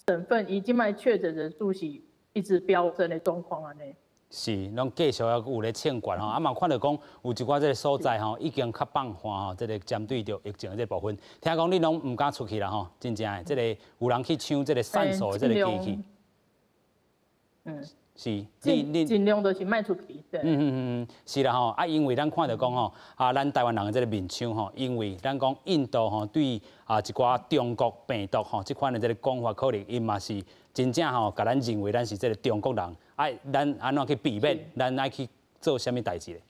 省份，伊這擺確診人數是一直飆升的狀況按呢。是，攏繼續猶有咧衝懸吼，啊嘛看著講有一寡這个所在吼，已經較放寬吼，這个針對著疫情的這个部分。聽講你攏毋敢出去啦吼，真正的，這个有人去搶這个散數的這个機器。是，你你盡量都是莫出去，對。是啦吼，啊，因為咱看著講吼，啊，咱台灣人的這个面相吼，因為咱講印度吼對啊一寡中國病毒吼這款的這个講法，可能𪜶嘛是真正吼，共咱認為咱是這个中國人，啊，咱按怎去避免？咱愛去做啥物代誌咧？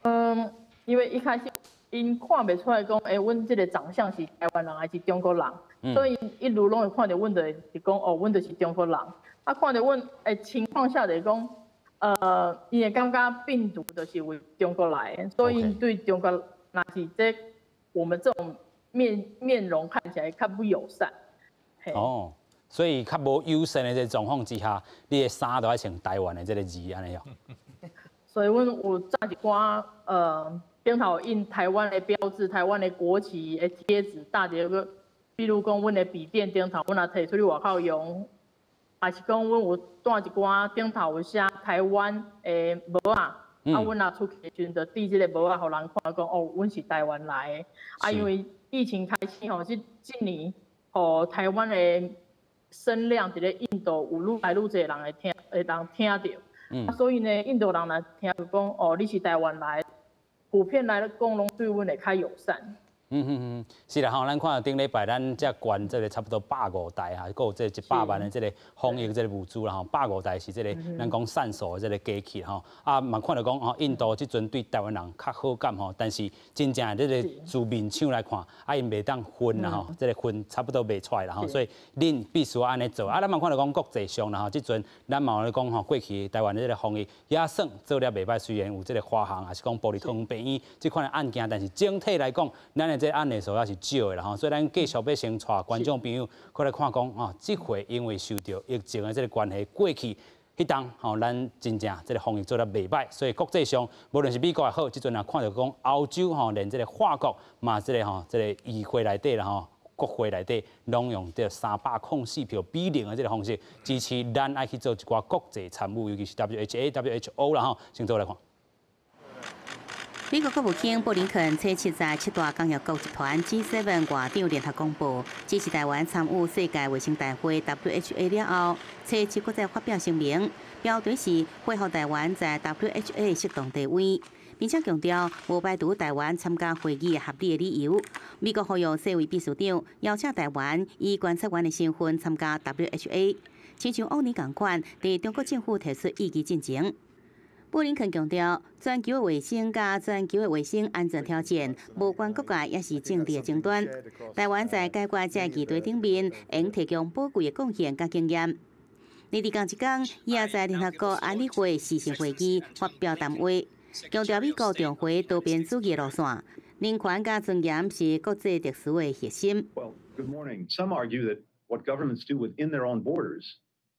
嗯，因為一開始𪜶看袂出來講，欸，阮這个長相是台灣人還是中國人，所以一路攏會看著阮就是講，哦，阮就是中國人。啊，看著阮的情況下就是講，伊會感覺病毒就是為中國來的，所以對中國若是這我們這種面容看起來較不友善。哦，所以較無友善的這個狀況之下，你的衫都愛穿台灣的這个字按呢喲。所以阮有紮一寡頂頭印台灣的標誌、台灣的國旗的貼紙，搭佇個，比如講阮的筆電頂頭，阮若提出去外口用。還是講，阮有帶一寡頂頭有寫台灣的帽仔，啊，阮若出去的時陣，就戴這个帽仔，予人看講哦，阮是台灣來的。啊，因為疫情開始吼，這這年吼，台灣的聲量佇咧印度有愈來愈濟人會聽，會人聽著。啊，所以呢，印度人若聽著講哦，你是台灣來的，普遍來講攏對阮會較友善。嗯嗯嗯，是啦吼，咱看著頂禮拜咱才捐這个差不多百五袋哈，閣有這100萬的這个防疫這个物資啦吼，百五袋是這个咱講散數的這个機器吼，啊嘛看著講吼，印度這陣對台灣人較好感吼，但是真正這个自面廠來看，啊𪜶袂當分啦吼，這个分差不多袂出來啦吼，所以恁必須按呢做。啊，咱嘛看著講國際上啦吼，這陣咱嘛有咧講吼，過去台灣的這个防疫也算做了袂䆀，雖然有這个華航，抑是講部立桃園病院這款的案件，但是整體來講，咱的這個案例數也是少的啦吼，所以咱繼續欲先帶觀眾朋友過來看講吼，這回因為受著疫情的這个關係，過去彼冬吼，咱真正這个防疫做得袂䆀，所以國際上無論是美國也好，這陣也看著講歐洲吼，連這个法國嘛，這个吼，這个議會內底啦吼，國會內底攏用這304票比0的這个方式支持咱愛去做一寡國際參與，尤其是 WHA、WHO 啦吼，先做來看。美國國務卿布林肯初七在七大工業國集團 G7 外長聯合公報，支持台灣參與世界衛生大會 WHA 了後，初七閣再發表聲明，標題是恢復台灣在 WHA 適當地位，並且強調無排除台灣參加會議合理的理由。美國呼籲世衛秘書長邀請台灣以觀察員的身份參加 WHA，親像往年仝款，佇中國政府提出異議進前。布林肯強調，全球的衛生佮全球的衛生安全挑戰，無關國界，抑是政治的爭端。台灣在解決這个議題頂面，會提供寶貴的貢獻佮經驗。而佇仝一工，伊也在聯合國安理會視訊會議發表談話，強調美國重回多邊主義的路線，人權佮尊嚴是國際秩序的核心。 Well, good morning. Some argue that what governments do within their own borders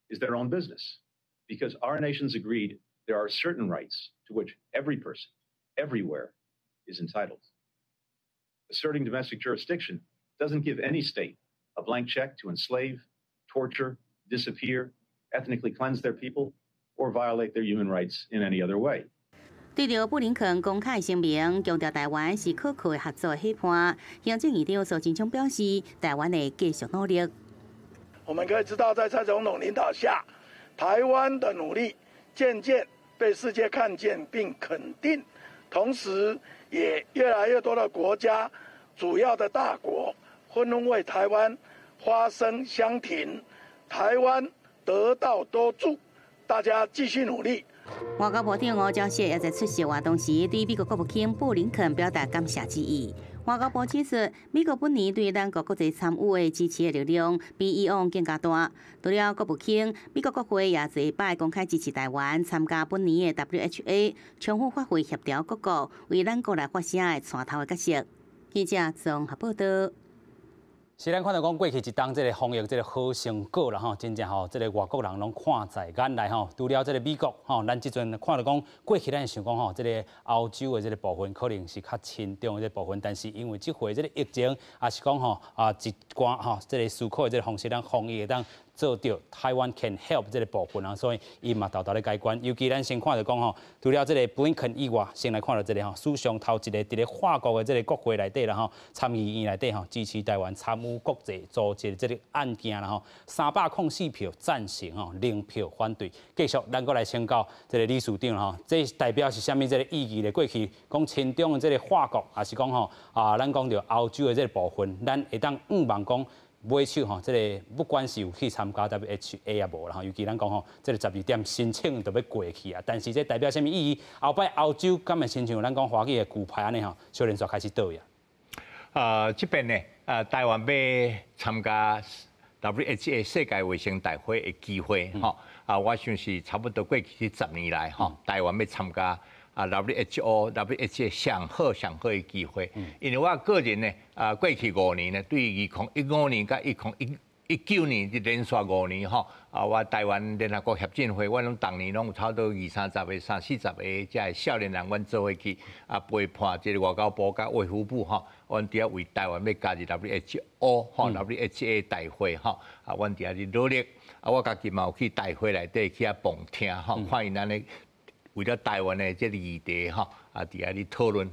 is their own business, because our nations agreed there are certain rights to which every person, everywhere, is entitled. Asserting domestic jurisdiction doesn't give any state a blank check to enslave, torture, disappear, ethnically cleanse their people, or violate their human rights in any other way. 對著布林肯公開聲明，強調台灣是可靠的合作夥伴。行政院長蘇貞昌表示，台灣會繼續努力。我們可以知道，在蔡總統領導下，台灣的努力漸漸被世界看見並肯定，同時也越來越多的國家，主要的大國紛紛為台灣發聲相挺，台灣得道多助，大家繼續努力。外交部長吳釗燮也在出席活動時，對美國國務卿布林肯表達感謝之意。外交部指出，美國本年對咱國國際參與的支持的力量比以往更加大。除了國務卿，美國國會也這擺公開支持台灣參加本年的 WHA，充分發揮協調各國為咱國來發聲的帶頭的角色。記者綜合報道。是咱看著講過去一冬這个防疫這个好成果啦吼，真正吼，這个外國人攏看在眼內吼。除了這个美國吼，咱這陣看著講過去咱想講吼，這个歐洲的這个部分可能是較親中的這个部分，但是因為這回這个疫情，抑是講吼啊一寡吼這个思考的這个方式，咱防疫會當做著 Taiwan can help 這个部分啊，所以伊嘛沓沓咧解關。尤其咱先看著講吼，除了這个布林肯以外，先來看著這个吼，史上頭一个佇咧法國的這个國會內底啦吼，參議院內底吼支持台灣參與國際組織這个案件啦吼，304票贊成吼，0票反對。繼續，咱閣來請教這个理事長吼，這代表是啥物這个意義咧？過去講親中的這个法國，抑是講吼啊，咱講著歐洲的這个部分，咱會當向望講。尾手吼，這个不管是有去參加 WHA 抑無啦吼，尤其咱講吼，這个12點申請就欲過去啊。但是這代表啥物意義？後擺歐洲敢會親像咱講華語的舊牌按呢吼，小連續開始倒去啊？這邊呢，台灣欲參加 WHA 世界衛生大會的機會，吼啊，我想是差不多過去10年來，吼，台灣欲參加啊 WHO、WHA 上好上好的機會，因為我個人呢，啊過去五年呢，對2015年佮2019年連續五年吼，啊我台灣聯合國協進會，我攏逐年攏有差不多二三十个、三四十个這个少年人，阮做伙去啊陪伴這个外交部佮衛福部吼，阮佇遐為台灣欲加入 WHO 吼 WHA 大會吼，啊阮佇遐咧努力，啊我家己嘛有去大會內底去遐旁聽吼，看𪜶按呢為了台灣的這个議題吼，啊佇遐咧討論。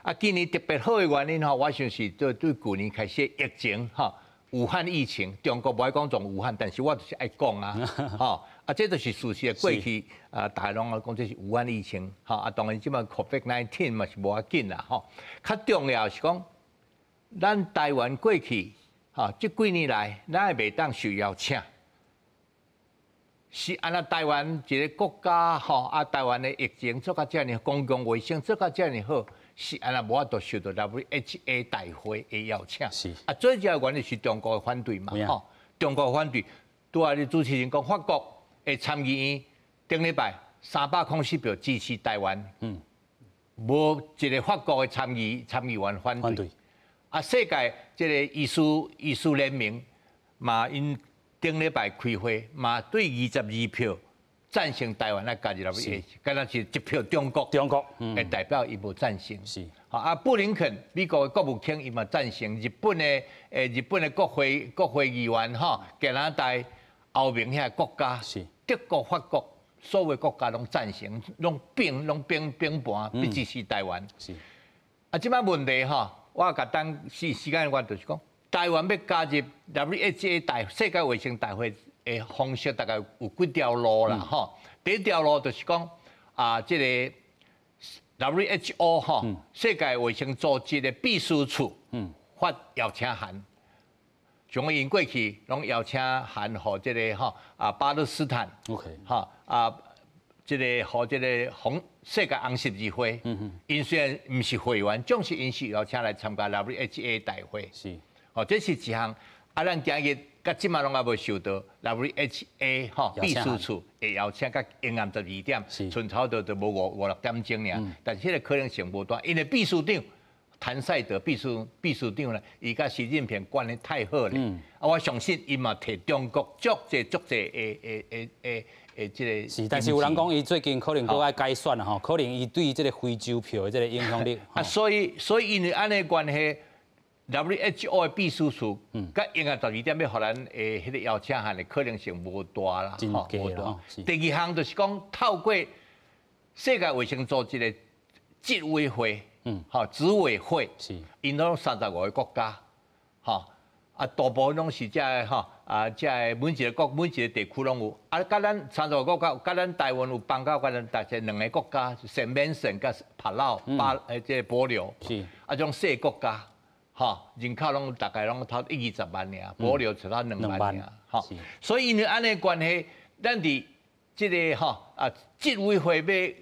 啊今年特別好的原因吼，我想是對對舊年開始疫情吼。武漢疫情，中國無愛講從武漢，但是我就是愛講啊，吼啊，這就是事實的。過去啊，大家攏愛講這是武漢疫情，吼啊，當然這擺 COVID-19 嘛是無要緊啦，吼。較重要是講，咱台灣過去，吼，這幾年來，咱也袂當受邀請。是按呢台灣一個國家，吼啊，台灣的疫情做甲遮爾，公共衛生做甲遮爾好，是按呢無法度受到 WHA 大會的邀請。是啊，最主要原因是中國的反對嘛，吼，中國反對。拄仔你主持人講，法國的參議院頂禮拜304票支持台灣，無一個法國的參議員反對。啊，世界這個醫師聯盟嘛，𪜶頂禮拜開會嘛，對22票贊成台灣來加入 WHO，敢若是一票中國，中國的代表伊無贊成。是，啊，布林肯美國的國務卿伊嘛贊成，日本的國會議員吼，加拿大、歐盟遐國家，德國、法國，所有國家攏贊成，攏並盤欲支持台灣。啊，這擺問題吼，我共等時間我就是講，台灣欲加入 WHA 大世界衛生大會的方式，大概有幾條路啦，吼。第一條路就是講啊，這個 WHO 吼，世界衛生組織的秘書處發邀請函，像𪜶過去攏邀請函予這個吼啊巴勒斯坦，吼啊，這個予這個紅世界紅十字會，𪜶雖然毋是會員，總是𪜶是邀請來參加 WHA 大會。哦，這是一項，啊，咱今日佮這馬攏猶無收到 WHA 吼秘書處的邀請，佮晚暗12點，賰差不多就無五五六點鐘爾，但是彼個可能性無大，因為秘書長譚賽德秘書長咧，伊佮習近平關係太好咧，啊，我相信伊嘛替中國足濟足濟的這個。是，但是有人講伊最近可能閣愛改選啦吼，可能伊對這個非洲票的這個影響力。啊，所以因為按呢關係，WHO 的秘書處，佮晚暗12點欲予咱的彼個邀請函的可能性無大啦，吼，無大。第二項就是講透過世界衛生組織的執委會，吼，執委會，𪜶攏35個國家，吼，啊，大部分攏是這个吼，啊，這个每一個國每一個地區攏有，啊，佮咱三十五個國家，佮咱台灣有邦交，佮咱大這兩個國家，聖文森佮帕勞巴這個帛琉，啊，這種細國家。吼，人口攏大概攏頭一二十萬爾，帛琉才2萬爾，吼。所以因為按呢關係，咱佇這個吼啊，執委會欲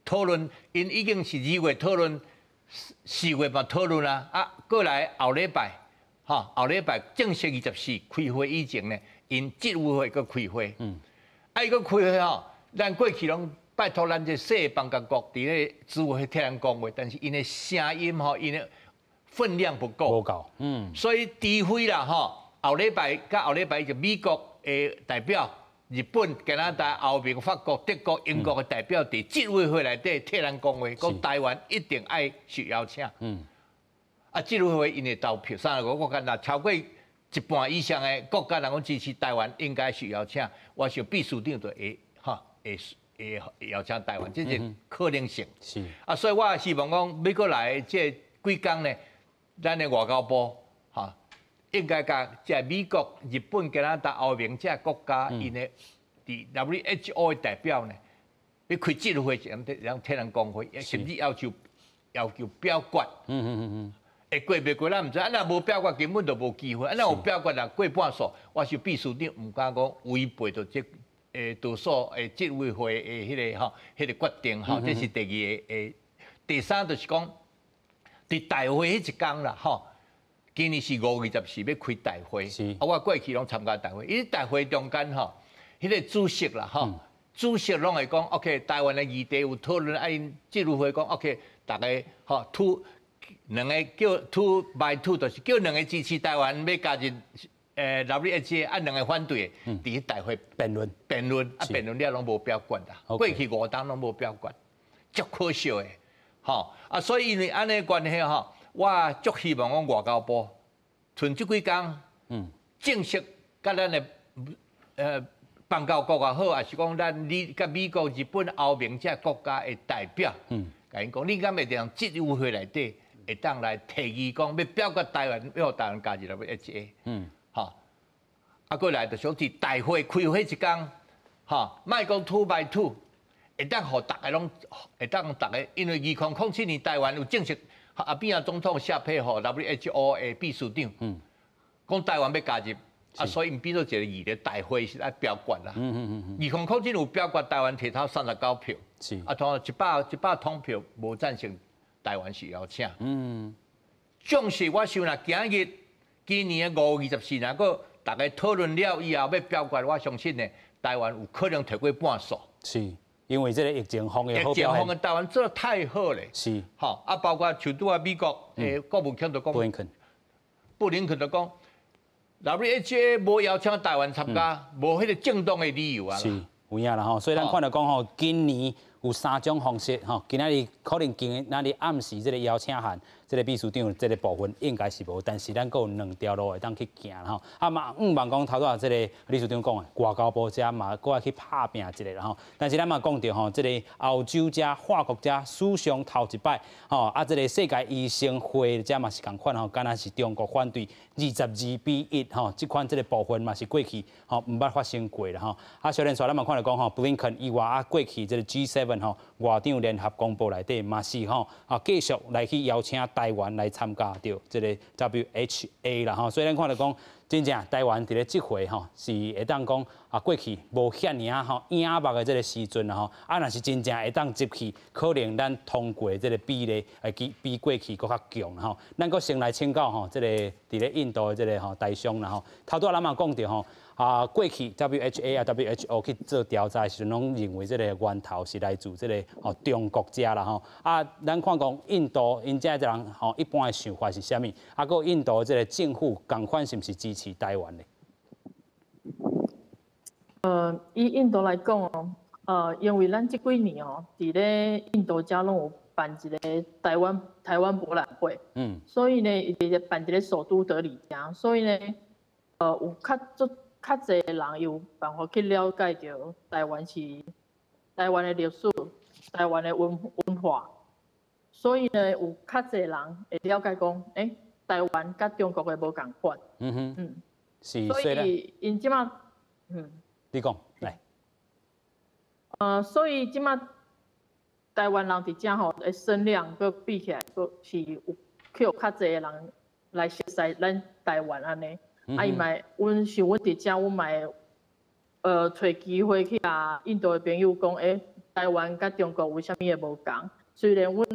討論，𪜶已經是2月討論，4月嘛討論啊，啊，過來後禮拜，吼，後禮拜正式24開會以前呢，𪜶執委會閣開會，啊，伊閣開會吼，咱過去攏拜託咱這細邦交國佇咧執委會替咱講話，但是𪜶的聲音吼，𪜶的分量不夠，無夠，所以除非啦吼，後禮拜佮後禮拜就美國的代表、日本、加拿大、歐盟、法國、德國、英國的代表佇執委會內底替咱講話，講台灣一定愛受邀請，啊，執委會𪜶會投票，35個國家若超過一半以上的國家人講支持台灣，應該受邀請，我想秘書長就會吼會邀請台灣，這是可能性。啊，所以我希望講欲閣來這幾工呢，咱的外交部，吼，應該共這美國、日本、加拿大、歐盟這國家，𪜶的佇 WHO 的代表呢，欲開執委會時，會替咱講話，甚至要求表決。會過袂過咱毋知，啊若無表決根本就無機會，啊若有表決若過半數，我想秘書長毋敢講違背著這多數的執委會的彼個吼，彼個決定吼，這是第二個。第三就是講，佇大會彼一工啦，吼，今年是5月24欲開大會，啊，我過去攏參加大會，伊大會中間吼，彼個主席啦，吼，主席攏會講，OK，台灣的議題有討論，啊，𪜶執委會講，OK，逐家吼，two 兩个叫 two by two，就是叫兩个支持台灣欲加入WHA，啊，兩个反對的，佇大會辯論辯論，啊，辯論了攏無表決啦，過去5冬攏無表決，足可惜的，吼，啊，所以因為按呢關係吼，我足希望講外交部，趁這幾工，正式佮咱的邦交國也好，抑是講咱你佮美國、日本、歐盟這國家的代表，共𪜶講，你敢會佇執委會內底會當來提議講，欲表決台灣，欲予台灣加入 WHA，吼，啊，過來就想佇大會開會一工，吼，莫講 two by two，會當予逐家攏，會當逐家，因為2007年台灣有正式啊，扁啊總統寫批予 WHO 的秘書長，講台灣欲加入，啊，所以𪜶變做一個議題大會是愛表決啦。2007有表決，台灣提頭39票，啊，同一百通票無贊成台灣是邀請。縱使我想若今日今年的5月24，若閣逐家討論了以後欲表決，我相信呢，台灣有可能提過半數。是，因為這個疫情防疫疫情防疫台灣做得太好咧。吼啊，包括像拄仔美國的國務卿就講，布林肯就講，WHO 無邀請台灣參加，無彼個正當的理由啊。是，有影啦吼，所以咱看著講吼，今年有三種方式吼，今仔日可能今仔日暗時這個邀請函，這個秘書長這個部分應該是無，但是咱閣有兩條路會當去行吼。啊嘛，向望講頭拄仔這個理事長講的，外交部遮嘛閣愛去拍拚一下啦吼。但是咱嘛講著吼，這個歐洲遮、法國遮史上頭一擺吼，啊，這個世界醫生會遮嘛是仝款吼，敢若是中國反對22比1吼，這款這個部分嘛是過去吼毋捌發生過啦吼。啊，小連續咱嘛看著講吼，布林肯以外啊，過去這個 G7 吼外長聯合公報內底嘛是吼啊，繼續來去邀請台灣來參加著這個 WHA 啦吼，所以咱看著講，真正台灣佇咧這回吼是會當講啊，過去無遐爾仔吼影目的這個時陣啦吼，啊，若是真正會當入去，可能咱通過這個比例會比過去閣較強吼。咱閣先來請教吼，這個佇咧印度的這個吼台商啦吼，頭拄仔咱嘛講著吼。啊，過去 WHA 啊 WHO 去做調查的時陣，攏認為這個源頭是來自這個吼中國遮啦吼。啊，咱看講印度𪜶遮的人吼，一般的想法是啥物？啊，閣印度這個政府仝款是毋是支持台灣的？以印度來講哦，因為咱這幾年哦，佇咧印度遮攏有辦一個台灣博覽會，所以呢，伊佇咧辦佇咧首都德里遮，所以呢，有較足較濟人有辦法去了解著台灣是台灣的歷史、台灣的文化，所以呢，有較濟人會了解講，欸，台灣佮中國的無仝款。所以𪜶這馬，你講來。所以這馬台灣人佇遮吼的聲量，閣比起來，閣是有去予較濟的人來熟悉咱台灣按呢。啊，伊嘛，阮像阮佇遮，阮嘛會揣機會去共印度的朋友講，欸，台灣佮中國有啥物的無仝？雖然阮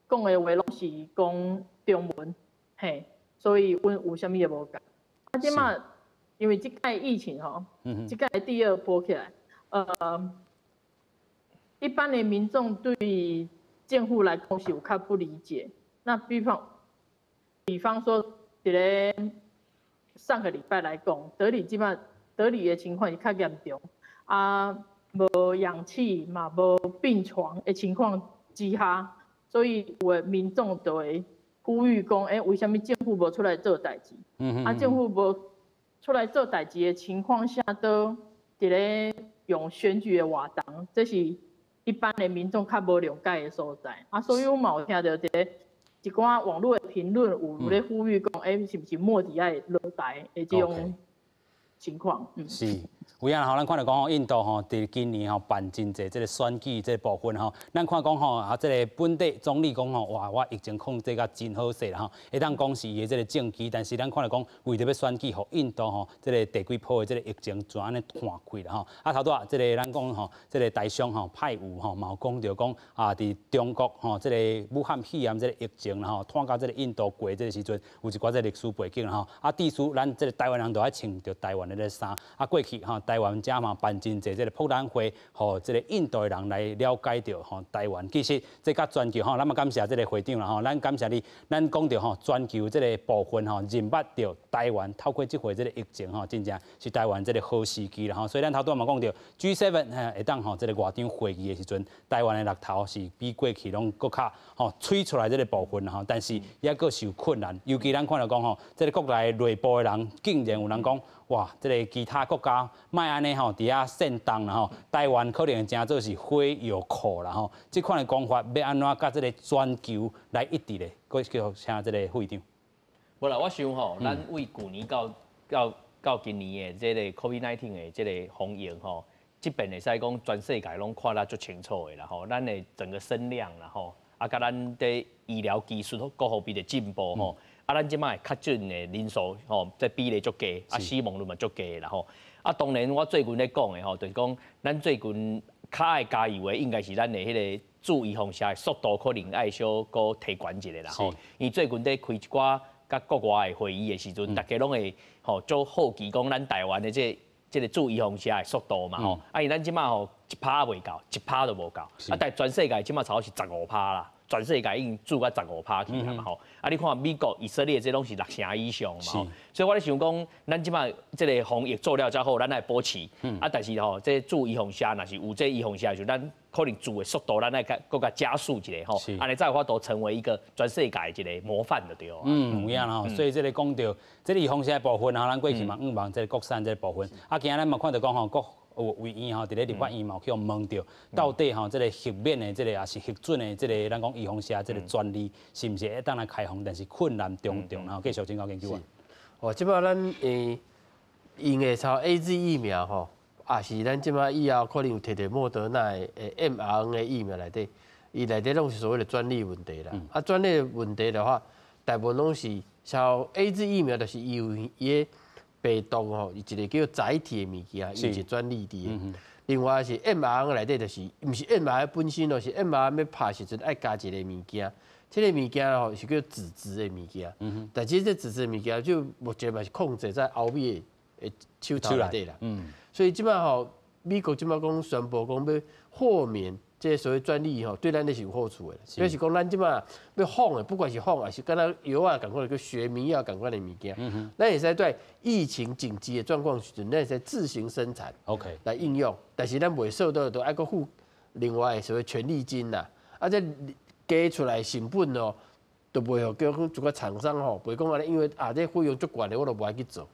講的話攏是講中文，嘿，所以阮有啥物的無仝。啊，這馬因為這擺疫情吼，這擺第二波起來，一般的民眾對政府來講是有較不理解。那比方說，佇咧上個禮拜來講，德里這擺德里的情況是較嚴重，啊，無氧氣嘛，無病床的情況之下，所以有的民眾就會呼籲講，欸，為啥物政府無出來做代誌？啊，政府無出來做代誌的情況下，都佇咧用選舉的活動，這是一般的民眾較無諒解的所在。啊，所以阮嘛有聽著一个一寡網路的評論有咧呼籲講，欸，是毋是莫迪愛落台的這種情況？是。有影吼，咱看著講吼，印度吼，佇今年吼辦真濟這個選舉這個部分吼，咱看講吼啊，這個本地總理講吼，哇，我疫情控制甲真好勢啦吼，會當講是伊的這個政績，但是咱看著講，為著欲選舉，予印度吼，這個第幾波的這個疫情就按呢拖開啦吼。啊，頭拄仔這個咱講吼，這個台商吼派有吼，嘛有講著講啊，佇中國吼，這個武漢肺炎這個疫情啦吼，拖到這個印度過這個時陣，有一寡這個歷史背景啦吼。啊，至於咱這個台灣人就愛穿著台灣的這個衫，啊，過去吼。台灣遮嘛辦真濟這個博覽會，予這個印度的人來了解著吼台灣。其實這佮全球吼，咱嘛感謝這個會長啦吼，咱感謝你，咱講著吼全球這個部分吼，認捌著台灣透過這回這個疫情吼，真正是台灣這個好時機啦吼。所以咱頭拄仔嘛講著 G7 會當吼這個外長會議的時陣，台灣的綠頭是比過去攏閣較吼媠出來這個部分吼，但是猶閣是有困難，尤其咱看著講吼，這個國內內部的人竟然有人講。哇！這個其他國家莫按呢吼，佇遐煽動啦吼，台灣可能誠做是火藥庫啦吼。這款的講法欲按怎佮這個全球來一致咧？閣繼續請這個會長。無啦，我想吼，咱為舊年到今年的這個 COVID-19 的這個防疫吼，這邊會使講全世界攏看得足清楚的啦吼，咱的整個聲量啦吼，啊，佮咱佇医疗技术各方面的进步吼，啊，咱这摆确诊的人数吼，这比例足低，啊，死亡率嘛足低啦吼。啊，当然我最近咧讲的吼，就是讲咱最近较爱加油的，应该是咱的彼个注预防射的速度，可能爱小阁提悬一下啦吼。因为最近咧开一寡佮国外的会议的时阵，大家拢会吼足好奇讲咱台湾的这个注预防射的速度嘛吼。啊，因为咱这摆吼1%未够，1%都无够。啊，但全世界这摆差不多是15%啦。全世界已经注到15%去了嘛吼，啊，你看美国、以色列这拢是6成以上嘛吼，所以我咧想讲，咱这摆这个防疫做了才好，咱爱保持，啊，但是吼，这注预防射若是有这预防射的时阵，咱可能注的速度，咱爱较阁较加速一下吼，按呢才有法度成为一个全世界一个模范就对。嗯，有影啦吼，所以这个讲到这个预防射的部分吼，咱过去嘛向望这个国产这个部分，啊，今仔咱嘛看到讲吼，国有卫院吼，伫咧立法院嘛有去予问著，到底吼这个豁免的这个抑是核准的这个咱讲预防射这个专利，是毋是会当来开放？但是困难重重，然后继续请教研究员。哦，这摆咱用的像 AZ 疫苗吼，也是咱这摆以后可能有提著莫德纳的 mRNA 疫苗内底，伊内底拢是所谓的专利问题啦。啊，专利问题的话，大部分拢是像 AZ 疫苗，就是伊有伊的病毒吼，伊一个叫载体的物件，有一个专利伫的。另外是 mRNA 内底就是，毋是 mRNA 本身哦，是 mRNA 欲拍时阵爱加一个物件，这个物件吼是叫脂质的物件。但是这脂质的物件就目前嘛是控制在欧美的手头内底啦。所以这摆吼，美国这摆讲宣布讲欲豁免这个所谓专利吼，对咱咧是有好处的。就是讲咱这摆欲仿的，不管是仿抑是敢若药仔仝款，叫学名药仝款的物件，咱会使在疫情紧急的状况时阵，咱会使自行生产来应用。但是咱袂受到都爱阁付另外的所谓权利金啦，啊，这加出来成本哦，都袂予叫一个厂商吼，袂讲按呢，因为啊这费用足悬的，我都无爱去做。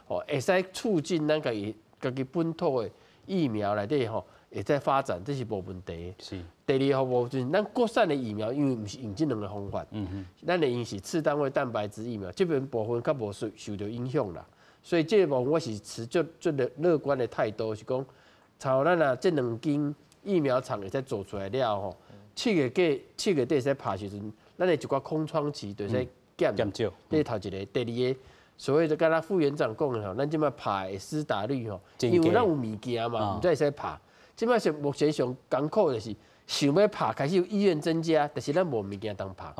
吼，会使促进咱家己家己本土的疫苗内底吼，会使发展，这是无问题。第二个部分，咱国产的疫苗，因为毋是用这两个方法，咱的用是次单位蛋白质疫苗，这边部分较无受受著影响啦。所以这个部分我是持足足乐乐观的态度，是讲，像咱啊这两间疫苗厂会使做出来了吼，7月底7月底使拍时阵，咱的一寡空窗期就使减减少。这头一个，第二个，所谓的敢若副院长讲的吼，咱这摆拍的施打率吼，因为咱有物件嘛，毋才会使拍。这摆是目前上艰苦的是，想欲拍，开始有意愿增加，但是咱无物件通拍。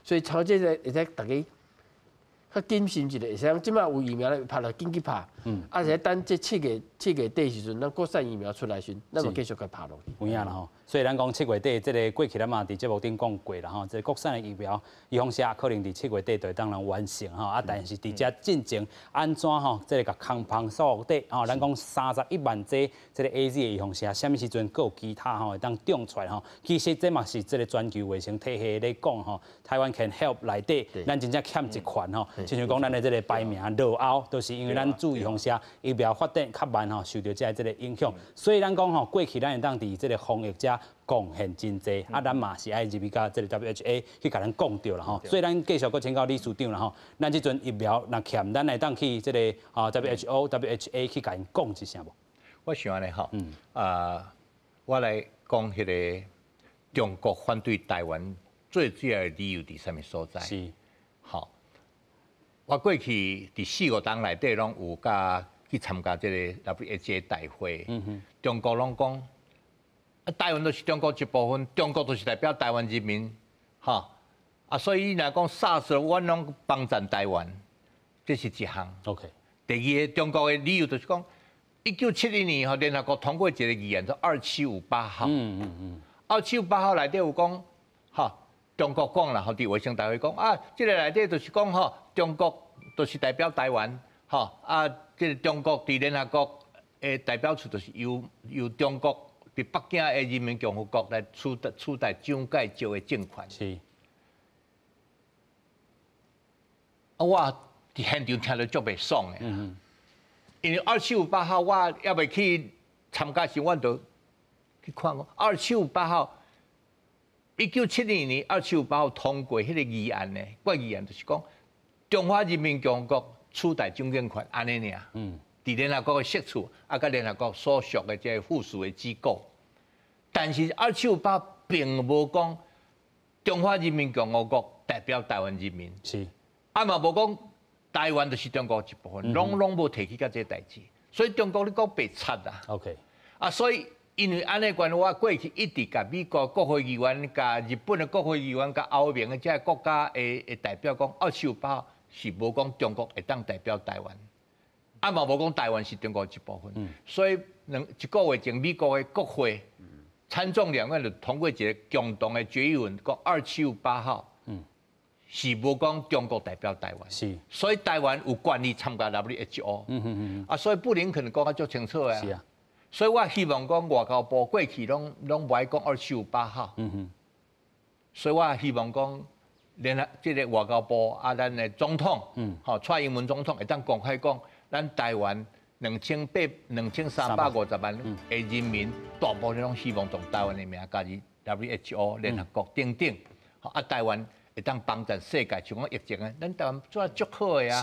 所以朝这个会使大家较谨慎一下，会使讲这摆有疫苗咧，拍就紧去拍。啊，是等这7月底时阵，咱国产疫苗出来时，咱嘛继续共拍落去。有影啦吼，所以咱讲七月底这个过去咱嘛伫节目顶讲过啦吼，这个国产的疫苗预防射可能伫七月底就会当来完成吼，啊，但是伫遮进前按怎吼，这个共空芳数底吼，咱讲31万剂这个 AZ 的预防射，啥物时阵阁有其他吼会当长出来吼？其实这嘛是这个全球卫生体系咧讲吼，Taiwan can help 内底，咱真正欠一环吼，亲像讲咱的这个排名落后，都是因为咱注预防射疫苗发展较慢吼，受著这个影响。所以咱讲吼，过去咱会当伫这个防疫遮贡献真济，啊，咱嘛是爱入去共这个 WHA 去共咱讲著啦吼。所以咱继续阁请教理事长啦吼，咱这阵疫苗若欠，咱会当去这个啊 WHO、WHA 去共𪜶讲一声无？我想按呢吼，啊，我来讲彼个中国反对台湾最主要的理由伫啥物所在？吼，我过去伫四五冬内底拢有佮去参加这个 WHA 大会。中国拢讲，啊，台湾就是中国一部分，中国就是代表台湾人民，吼，啊，所以若讲 SARS，阮拢帮赞台湾，这是一项。 第二个，中国的理由就是讲，1971年吼，联合国通过一个议案，叫2758号。2758号内底有讲，吼，中国讲啦，吼，伫卫生大会讲啊，这个内底就是讲吼，中国就是代表台湾，吼，啊，这个中国伫联合国的代表处就是由中国伫北京的人民共和国来取代蒋介石的政权。啊，我伫现场听著足袂爽的。因为二七五八号我犹未去参加时，我就去看讲二七五八号，1972年二七五八号通过彼个议案呢，决议案就是讲中华人民共和国取代蒋政权按呢尔。伫联合国的设处，啊，佮联合国所属的这个附属的机构，但是二七五八并无讲中華人民共和國代表台灣人民，啊嘛無講台灣就是中國一部分，攏無提起佮這个代誌，所以中國咧講白賊啊。 啊，所以因為按呢關係，我過去一直共美國國會議員、共日本的國會議員、共歐盟的這个國家的代表講，2758號是無講中國會當代表台灣，啊嘛無講台灣是中國一部分。所以1個月前，美國的國會參眾兩院就通過一個共同的決議文，講2758號是無講中國代表台灣，所以台灣有權利參加 WHO。啊，所以布林肯講得足清楚的。所以我希望講外交部過去攏無愛講2758號。所以我希望講，聯合這个外交部啊，咱的總統，吼，蔡英文總統會當公開講，咱台灣2350萬的人民，大部分攏希望從台灣的名加入 WHO 聯合國等等，啊，台灣會當幫助世界，像講疫情啊，咱台灣做得足好的啊。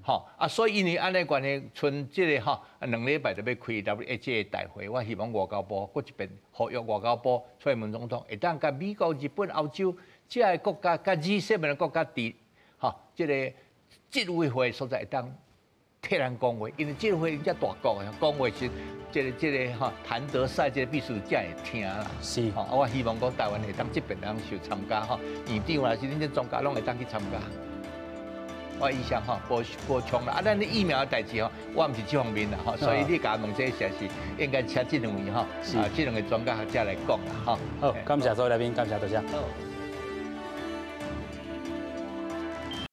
吼啊，所以因為按呢關係，賰這个吼，2禮拜就欲開 WHO 大會，我希望外交部閣一遍呼籲外交部蔡英文總統會當共美國、日本、歐洲這个國家、佮 G7 的國家佇吼這个執委會所在會當替咱講話，因為執委會遮大國的講話是這個吼譚德塞這個秘書才會聽啦。吼，啊，我希望講台灣會當這遍當受參加吼，院長啦，是恁這專家攏會當去參加。我以上吼補充啦，啊，咱的疫苗的代誌吼，我毋是這方面啦吼，所以你共我問這實是應該請這兩位吼，啊，這兩個專家學者來講啦吼。好，感謝所有來賓，感謝多謝。